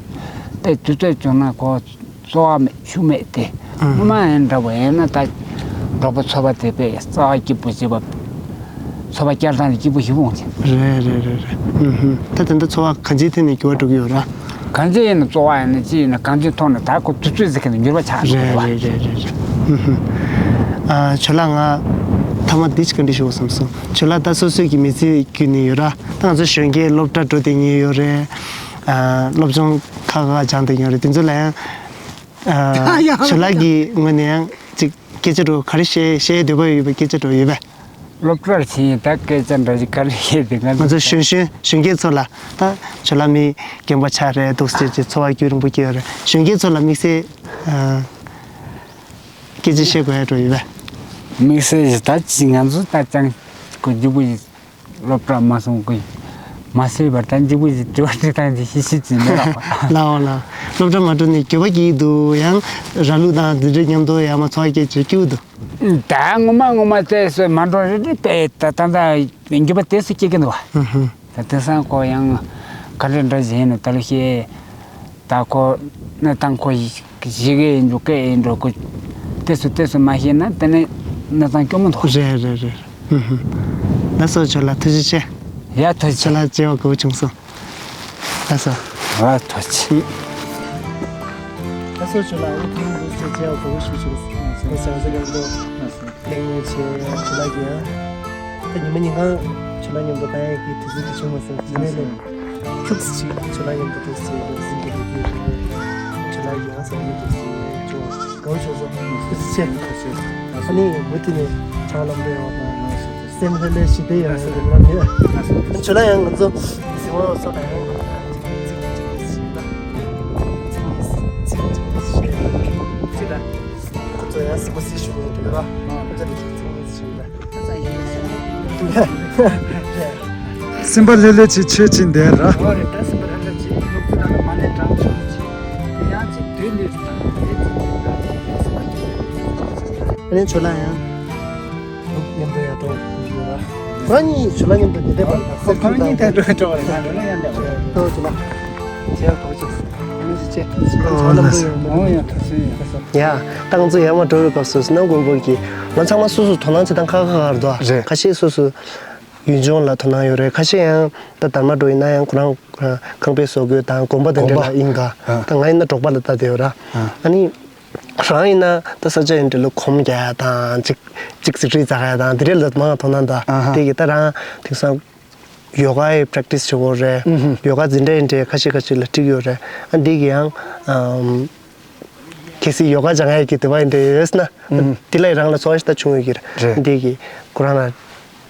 དཔེ་དུས་ཚོད་བྱུང་ན་ཁོ་རྩོལ་བ་མེད་ཆུ་མེད་དེ། ཨང་། སྔོན་མ་ཡིན་འདྲ་བོ་ཡིན་ན་ད་འབྲོག་པ་འཚོ་བ་དེ་དཔེ་རྩ་བ་སྐྱིད་པོ་བྱེད་པ། འཚོ་བ་བསྐྱལ་སྟངས་ལ་སྐྱིད་པོ་ཞེ་པོ་འོང་ཅིང་། རེད་རེད་རེད་རེད། ཨུ་ཧུ། ད་དེ་འདྲ་འཚོ་བ་གང་ཅིའི་ཐད་ནས་འགྱུར་བ་འགྲོ་གི་ཡོད་ར། གང་ཅི་ཡིན་ན་འཚོ་བ་ཡིན་ན་ཅི་ཡིན་ན་གང་ཅིའི་ཐོག་ནས་ད་ཁོ་དུས་ཚོད་ཟེར་མཁན་དེ་འགྱུར་བ་ཆགས་འགྲོ་བ། རེད་རེད་རེད་རེད། ཨུ་ཧུ། ཨ། ཇོ་ལགས་ང་ཐ་མ་འདི་ཅིག་བཀའ་འདྲི་ཞུ་དགོས་བསམ་སོང་། ཇོ་ལགས་ད་སོ་སོའི་གི་མི་ཚེ་བརྒྱུད་ནས་ཡོད་ར། ད་ང་ཚོ་གཞོན་སྐྱེས་སློབ་གྲྭ་འགྲོ་བསྡད་མཁན་ཡོད་རེད། ཨ་སློབ་སྦྱོང་ཁག་ཁག་སྦྱངས་བསྡད་ཡོད་རེད། དེ་ཚོ་ལ་ཡང་ཨ་ཡང་ཞུ་ལགས་ཀྱི་ངོས་ནས་ཡང་ཅིག་སྐད་ཆ་འདྲ་ག་རེ་བཤད་བཤད་འདོད་པ་ཡོད་པའི་སྐད་ཆ་འདྲ་ཡོད་པས། སློབ་གྲྭར་ཕྱིན་ཡིན་ད་སྐད་ཆ་འདྲ་ཞིག་ག་རེ་བཤད་དེ་ང་ང་ཚོ་གཞོན་གཞོན་གཞོན་སྐྱེས་ཚོ་ལ་ད་ཞུ་ལགས་མི་རྒན་པ་ཆགས་རེད་འདུག་ཟེར་ཅིག་འཚོ་བ་རྒྱུན་རིང་པོ་སྐྱེལ་ཡོད་རེད། གཞོན་སྐྱེས་ཚོ་ལ་དམིགས་བསལ་ཨ་སྐད་ཆ་བཤད་དགོས་ཡ་འདྲ་ཡོད་པས། དམིགས་བསལ་ཞིག་ད་ཅིག་ང་ཚོ་ད་ཅང་གོ་རྒྱུ་བོ་ཞིག་སློབ་གྲྭ་མ་སོང་གི་མ་སོས་པར་ད་འཇིགས་པོ་ཞིག་དྲི་བ་དྲི་སྟངས་དེ་ཤི་ཤི་ཅིག་མེད་ལ། ལའོ་ལ། སློབ་གྲྭ་མ་འགྲོ་ནས་འགྱོད་པ་སྐྱེ་གི་འདུག་ཡང་ར་ལུག་དང་འདི་འདྲ་མཉམ་དུ་ཡང་མ་འཚོ་བ་སྐྱེལ་བྱེད་སྐྱིད་འདུག་ད་ངོ་མ་ངོ་མ་བལྟས་སོ་མ་འགྲོ་རེ་རེ་པས་ད་ད་ད་འགྱོད་པ་དེ་སུ་སྐྱེ་གི་འདུག་བ། ད་དེང་སང་ཁོ་ཡང་ག་རེ་འདྲ་ཞིག་ཡིན་ནོ་ད་ལོ་ཤེས། ད་ཁོ་ནི་དང་ཁོ་ཞིག་གི་ཡིན་འགྲོ་སྐད་ཡིན་འགྲོ་ཁོ་ཏེ་སུ་ཏེ་སུ་མ་ཤེས་ན་དེ་ནི་ནི་དང་སྐྱོ་མོ་འདུག་རེད་རེད་རེད། ལགས་སོ་ཁྱོད་ལ་ཐུགས་རྗེ་ཆེ། ཡ་ཐུགས་རྗེ་ཆེ། ཁྱོད་ལ་མཇལ་བ་དགའ་བོ་བྱུང་སོང་། ལགས་སོ། ཨ་ཐུགས་རྗེ་ཆེ། ལགས་སོ་ཁྱོད་ལ་ཨུ་ཐུང་འདུག་ཟེར་མཇལ་བ་དགའ་བོ་ཞིག་བྱུང་སོང་། ཁོ་ཟེར་བ་ཟེར་ཡོང་འགྲོ། གླེང་མོལ་བྱས་ཁྱོད་ལ་ཡང་། ད་ཉི་མ་ཉིན་གང་ཁྱོད་ལ་མཉམ་དུ་ལྟ་ཡག་གི་དུས་ཚོད་དེ་བྱུང་མ་སོང་། ཡིན་ནའི་ལས། ཁྱུག་ཙམ་ཅིག་ཁྱོད་ལ་མཉམ་དུ་འདུག་ཟེར་འདུག་ཟིན་གྱི་རེད་ཀྱི་རེད། ཁྱོད་ལ་ཡང་ཟ་མི་འདུག་ཟེར་ཅུང་དགའ་བོ་བྱུང་སོང་། ཐུགས་རྗེ་ཆེ། ཨ་ནི་མུ་མཐུད་ནས་བྱང་ལམ་དུ་ཡོང་བ་དང་སེམས་ལྷོད་ལྷོད་ཞི་བདེ་ཡོང་བའི་ལམ་ཡོད། ཁྱོད་ལ་ཡང་ང་ཚོ་གཟིགས་མོ་སོགས་ལ་ཡང་ཅིག་ཅིག་ཅིག་ཅིག་ཅིག་ཅིག་ཅིག་ཅིག་ཅིག་ཁོ་ཚོ་ཡང་གཟིགས་མོ་སྲིད་ཞུ་ཡོད་དུས་ར། ཁོ་ཚོ་ལ་ཅིག་ཅིག་ཅིག་ཅིག་ཅིག་སེམས་པ་ལྷོད་ལྷོད་ཅིག་ཆོས་ཅིག་འདེར་ར། ཨོ་རེད་ད་སེམས་པ་ལྷོད་ལྷོད་ཅིག་སློབ་ཕྲུག་དང་མ་ནས་དྲང་ཆོག་ཅིག་དེ་ཡང་ཅིག་དུས་ལས་རིགས་དང་དེ་ཅིག་ཨ་ནི་ཁྱོད་ལ་ཡང་མཉམ་དུ་ཡར་འགྲོ་དགོས་ར། ཁོ་རང་གཉིས་ཁྱོད་ལ་མཉམ་དུ་ཉི་ཟླའི་བར་ཁོ་རང་གཉིས་དེ་འགྲོ་འགྲོ་བ་རེད་ང་འགྲོ་ན་ཡང་འདྲ་བ་རེད། ཨོ་ཁྱོད་ལ་མཇལ་བ་དགའ་བོ་བྱུང་། ཨ་ནི་ཅི་བྱེད་ཁྱོད་ལ་མཉམ་དུ་ཡོང་འགྲོ། ཨོ་ཡང་ཐུགས་རྗེ་ཆེ། ཡ། ད་ང་ཚོ་ཡར་མར་འགྲོ་བའི་སྐབས་སུ་སྣང་དགོས་པོ་གི་ང་ཚང་མ་སོ་སོ་དོ་སྣང་བྱེད་སྟངས་ཁ་ཁ་ཁ་རེད་དོ། རེད། ཁ་ཤས་སོ་སོ་ཡུལ་ལྗོངས་ལ་དོ་སྣང་ཡོད་རེད། ཁ་ཤས་ཡང་ད་དར་མ་འགྲོ་ཡིན་ན་ཡང་ཁོ་རང་ཁང་པའི་བཟོ་བཀོད་དང་དགོན་པ་དེ་འདྲ་ལ་ཡིན་ག་ད་ང་ཡིན་ན་འབྲོག་པ་ལ་ལྟ་བསྡད་ཡོད་ར། ཨ་ནི་རང་ཡིན་ན་ད་ས་ཆ་ཡིན་འདྲ་ལ་གོམ་རྒྱག་ཡ་དང་ཅིག་ཅིག་ཟིག་རི་འཛེག་ཡ་དང་དེ་འདྲ་ལ་མང་དོ་སྣང་ད་དེ་གི་ད་རང་དེང་སང་ཡོ་ག་ཡི་པྲེག་ཊི་སི་བྱེད་དགོས་རེད། ཡོ་ག་འཛིན་གྲྭ་ཡིན་འདྲ་ཁ་ཤས་ཁ་ཤས་ལ་ཁྲིད་ཡོད་རེད། ཨ་འདི་གི་ཡང་ཨམ། གལ་སྲིད་ཡོ་ག་སྦྱང་ཡག་གི་འདོད་པ་ཡིན་འདྲ་ཡོད་ན། ཨུམ། དེ་ལ་རང་ལ་ཚོར་བ་ཞིག་ད་བྱུང་ཡོད་ཀྱི་རེད། རེད། འདི་གི་ཁོ་རང་ལ་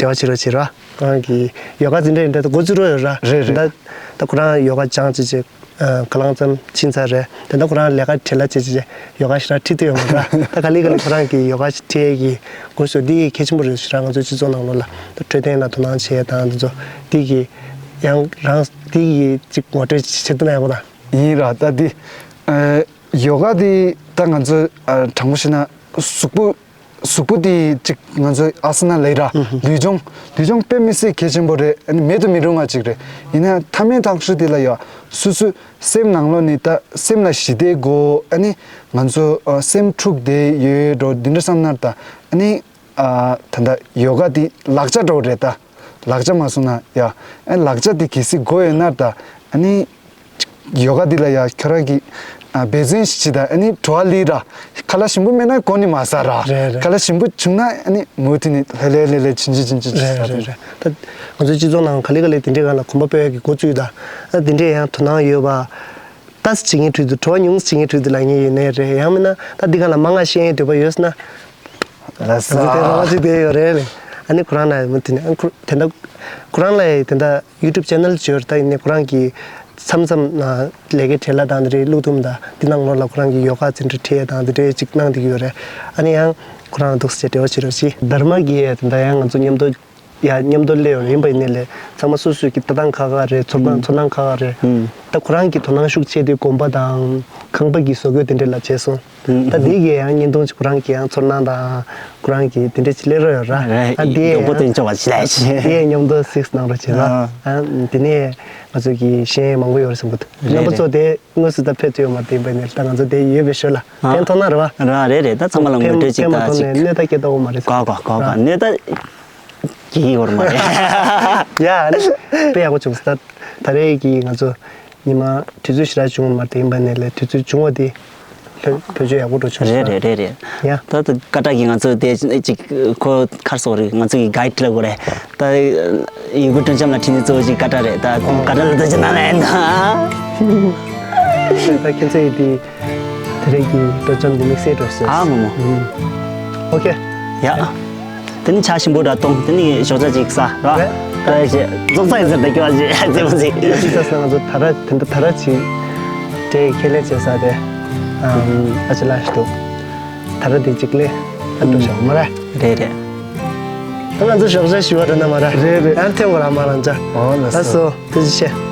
འབྲེལ་བ་བྱེད་རོགས་བྱེད་ར། ཁོ་རང་གི་ཡོ་ག་འཛིན་གྲྭ་ཡིན་འདྲ་ད་འགོ་བཙུགས་རོགས་ཡོད་ར། རེད་རེད། ད་ད་ཁོ་རང་ཡོ་ག་སྦྱང་བྱེད་བྱེད་ཁ་ལང་ཙམ་ཕྱིན་ཚར་རེད། དེ་ད་ཁོ་རང་ལས་ཀ་བྲེལ་ལ་བྱེད་བྱེད་ཡོ་ག་ཞེ་དྲག་ཁྲིད་དུ་ཡོད་མ་ར། ད་ག་ལེ་ག་ལེ་ཁོ་རང་གི་ཡོ་ག་ཁྲིད་ཡག་གི་འགོ་ཚུགས་འདི་གལ་ཆེན་པོ་རེད་ཞེ་དྲག་ང་ཚོ་སྤྱི་ཚོགས་ནང་ལོགས་ལ་ད་འཕྲོད་བསྟེན་ལ་དོ་སྣང་བྱེད་ཡག་དང་འདི་ཚོ་འདི་གི་ཡང་རང་འདི་གི་ཅིག་ངོ་སྤྲོད་བྱེད་ཐུབ་ན་ཡག་པོ་དང་། ཡིན་ར་ད་འདི། ཡོ་ག་དེ་ད་ང་ཚོ་ཨ་དྲང་པོ་བཤད་ན་གཟུགས་པོ་གཟུགས་པོ་དེ་གཅིག་ང་ཚོ་ཨ་ས་ན་ལས་ར་ལུས་སྦྱོང་ལུས་སྦྱོང་དཔེ་མི་སྲིད་གལ་ཆེན་པོ་རེད། ཨ་ནི་མེད་དུ་མི་རུང་བ་གཅིག་རེད། ཡིན་ན་མཐའ་མའི་ཐག་གཅོད་དེ་ལ་ཡ་སོ་སོའི་སེམས་ནང་ལོགས་ནས་ད་སེམས་ལ་ཞི་བདེ་དགོས། ཨ་ནི་ང་ཚོ་ཨ་སེམས་འཁྲུག་བསྡད་ཡོད་འགྲོ་འདི་འདྲ་བསམ་ན་ད་ཨ་ནི་ཨ་ད་ད་ཡོ་ག་དེ་ལག་ཆ་འདྲ་བོ་རེད་ད། ལག་ཆ་མ་སོང་ན་ཡ། ཨ་ལག་ཆ་དེ་གལ་སྲིད་དགོས་ཡོད་ན་ད་ཨ་ནི་ཡོ་ག་འདི་ལ་ཡ་ཁྱོད་རང་གི་ཨ་འབད་བརྩོན་ཞིག་བྱེད་ད། ཨ་ནི་བྲོ་བ་ལི་ར་ཁ་ལག་ཞིམ་པོ་མེད་ན་གོ་ནི་མ་ཟ་ར། རེད་རེད། ཁ་ལག་ཞིམ་པོ་བྱུང་ན་ཨ་ནི་མུ་མཐུད་ནས་ལྷོད་ལྷོད་ལྷོད་ལྷོད་བྱིན་གྱིན་བྱིན་གྱིན་བྱེད་ས་རེད། རེད་རེད། ད་ང་ཚོའི་སྤྱི་ཚོགས་ནང་ག་ལེ་ག་ལེ་དེ་འདྲའི་སྒང་ལ་གོམ་པ་སྤོས་ཡག་གི་འགོ་བཙུགས་ད། ཨ་དེ་འདྲའི་ཡང་དོ་སྣང་ཡོད་པ། ཏཱ་སི་བྱེད་མཁན་བྲོས་དུས་བྲོ་བ་ཉུང་ཙམ་བྱེད་མཁན་བྲོས་དུས་ལ་ངེས་ཡོད་ནའི་རེད། ཡང་མིན་ན་ད་འདི་ག་ལ་མང་ང་བཤད་འདོད་པ་ཡོད་ན། ལགས་སོ། དེ་རོགས་ཅིག་དེ་ཡོད་རེད་ལེ། ཨ་ནི་ཁོ་རང་ལ་མི་དེ་ནི་ཨ་ཁོ་དེ་འདྲ་ཁོ་རང་ལ་དེ་འདྲ་ཡུ་ཊུབ་ཅེ་ནལ་ཅིག་ཡོད་རེད། ད་ཡིན་ནའི་ཁོ་རང་གིས་མཚམས་མཚམས་ན་ལས་ཀའི་བྲེལ་བ་དང་དེ་འདྲའི་བླུག་ཐུབ་མ་ད་འདི་ནང་ལོགས་ལ་ཁོ་རང་གིས་ཡོ་ག་ཚན་ཁྲིད་ཁྲིད་ཡ་དང་དེ་འདྲའི་ཅིག་གནང་བསྡད་ཀྱི་ཡོད་རེད། ཨ་ནི་ཡང་ཁོ་རང་ལ་འདུག་སེ་འབྲེལ་བ་བྱེད་རོགས་གྱིས། དྷརྨ་གི་དེ་འདྲ་ཡང་ང་ཚོ་མཉམ་དུ་ཡ་མཉམ་དུ་སླེབས་ཡོང་ཡིན་པ་ཡིན་ནའི་ལས་ཚང་མ་སོ་སོའི་གི་ལྟ་སྟངས་ཁག་ཁག་རེད། ཚོར་སྣང་ཚོར་སྣང་ཁག་ཁག་རེད། ད་ཁོ་རང་གི་དོ་སྣང་ཤུགས་ཆེ་དེ་དགོན་པ་དང་ཁང་པ་གི་བཟོ་བཀོད་དེ་འདྲ་ལ་བྱས་སོང་། ད་དེ་གི་ཡང་བརྙན་ཐུང་ཅིག་ཁོ་རང་གི་ཡང་ཚོར་སྣང་དང་ཁོ་རང་གི་དེ་འདྲ་ཅིག་སླེབས་རོགས་ཡོད་ར། ཨ་དེ་མགྱོགས་པོ་སྟོན་ཆོག་པ་ཅིག་ལས་དེ་མཉམ་དུ་གཟིགས་གནང་རོགས་བྱེད་ར། ཨ་དེ་ནས་ང་ཚོ་གི་གཞན་མང་པོ་ཡོད་རེད་བསམ་གི་འདུག་རྣམ་པ་ཚོ་དེ་དངོས་སུ་ད་ཕེབས་ཐུབ་ཡོད་མ་རེད། ཡིན་པ་ཡིན་ནའི་ད་ང་ཚོ་དེ་ཡོད་པའི་ཞོར་ལ་ཕན་ཐོགས་ན་རེད་བ། ར་རེད་རེད། ད་ཚང་མ་ལ་ངོ་སྤྲོད་ཅིག་ད་ཅིག་གནོད་ད་སྐྱེལ་ཐུབ་ཡོད་མ་རེད། གོ་གོ་གོ་གོ་གནོད་ད། གི་ཡོད་མ་རེད། ཡ་ཨ་ནི་དཔེ་ཡག་པོ་བྱུང་སོང་། ད་ད་རེས་ཀྱི་ང་ཚོ་ཉི་མ་དུས་ཚོད་ཞེ་དྲག་བྱུང་བ་མ་རེད། ཡིན་པ་ནས་ལས་དུས་ཚོད་བྱུང་བ་དེ་ བེད་བེད་སྤྱོད་ཡག་པོ་འགྲོ་ཆོག་རེད་རེད་རེད་རེད། ཡ། ད་ད་ཀ་ཏྲ་གི་ང་ཚོ་དེ་ཅིག་ཁོ་ཁར་སོགས་རེད། ང་ཚོ་གི་གའིཌ་ལ་གོ་རེད། ད་ཡུ་གུར་སྤྲང་འཁྱམ་ལ་ཁྲིད་ནི་གཙོ་བོ་ཅིག་ཀ་ཏྲ་རེད། ད་ཁོང་ཀ་ཏྲ་ལ་ད་ཅི་ན་ལ་ཡིན་ད། ད་ཁྱེད་ཚོ་ཡི་དེ་དེ་རིང་གི་སྤྲང་འཁྱམ་འདི་དམིགས་བསལ་འགྲོ་ཟེར། ཨ་མོ་མོ། ཨོ་ཁེ། ཡ། དེ་ནི་ཆ་ཞིམ་པོ་འདྲ་གཏོང་། དེ་ནི་ཞོགས་ཇ་ཅིག་ཟ་ར། རེད། ད་ཞེ་རྫོགས་ཚ་ཡིན་ཟེར་ད་སྐྱོ་བ་ཞེ་རྩེ་མོ་ཟིག་ཅི་ཟ་ཟ་ང་ཚོ་ད་ར་དེ་འདྲ་ད་ར་ཅིག་འདྲེ་ཁས་ལེན་བྱེད་ས་དེ། ཨམ་ཨ་ཅི་ལ་ཞིག་འདུག་ད་ར་དེ་ཅིག་ལས་ད་འགྲོ་ཤོག་མ་ར། རེད་རེད། ད་ང་ཚོ་ཞོགས་ཇ་ཞུ་བ་རེད་ན་མ་ར། རེད་རེད། ཨན་ཐེངས་གོ་ར་མ་ར་འཇའ། ཨོ་ལ་ད་སོ། སོ་དེ་ཅི་བྱེད།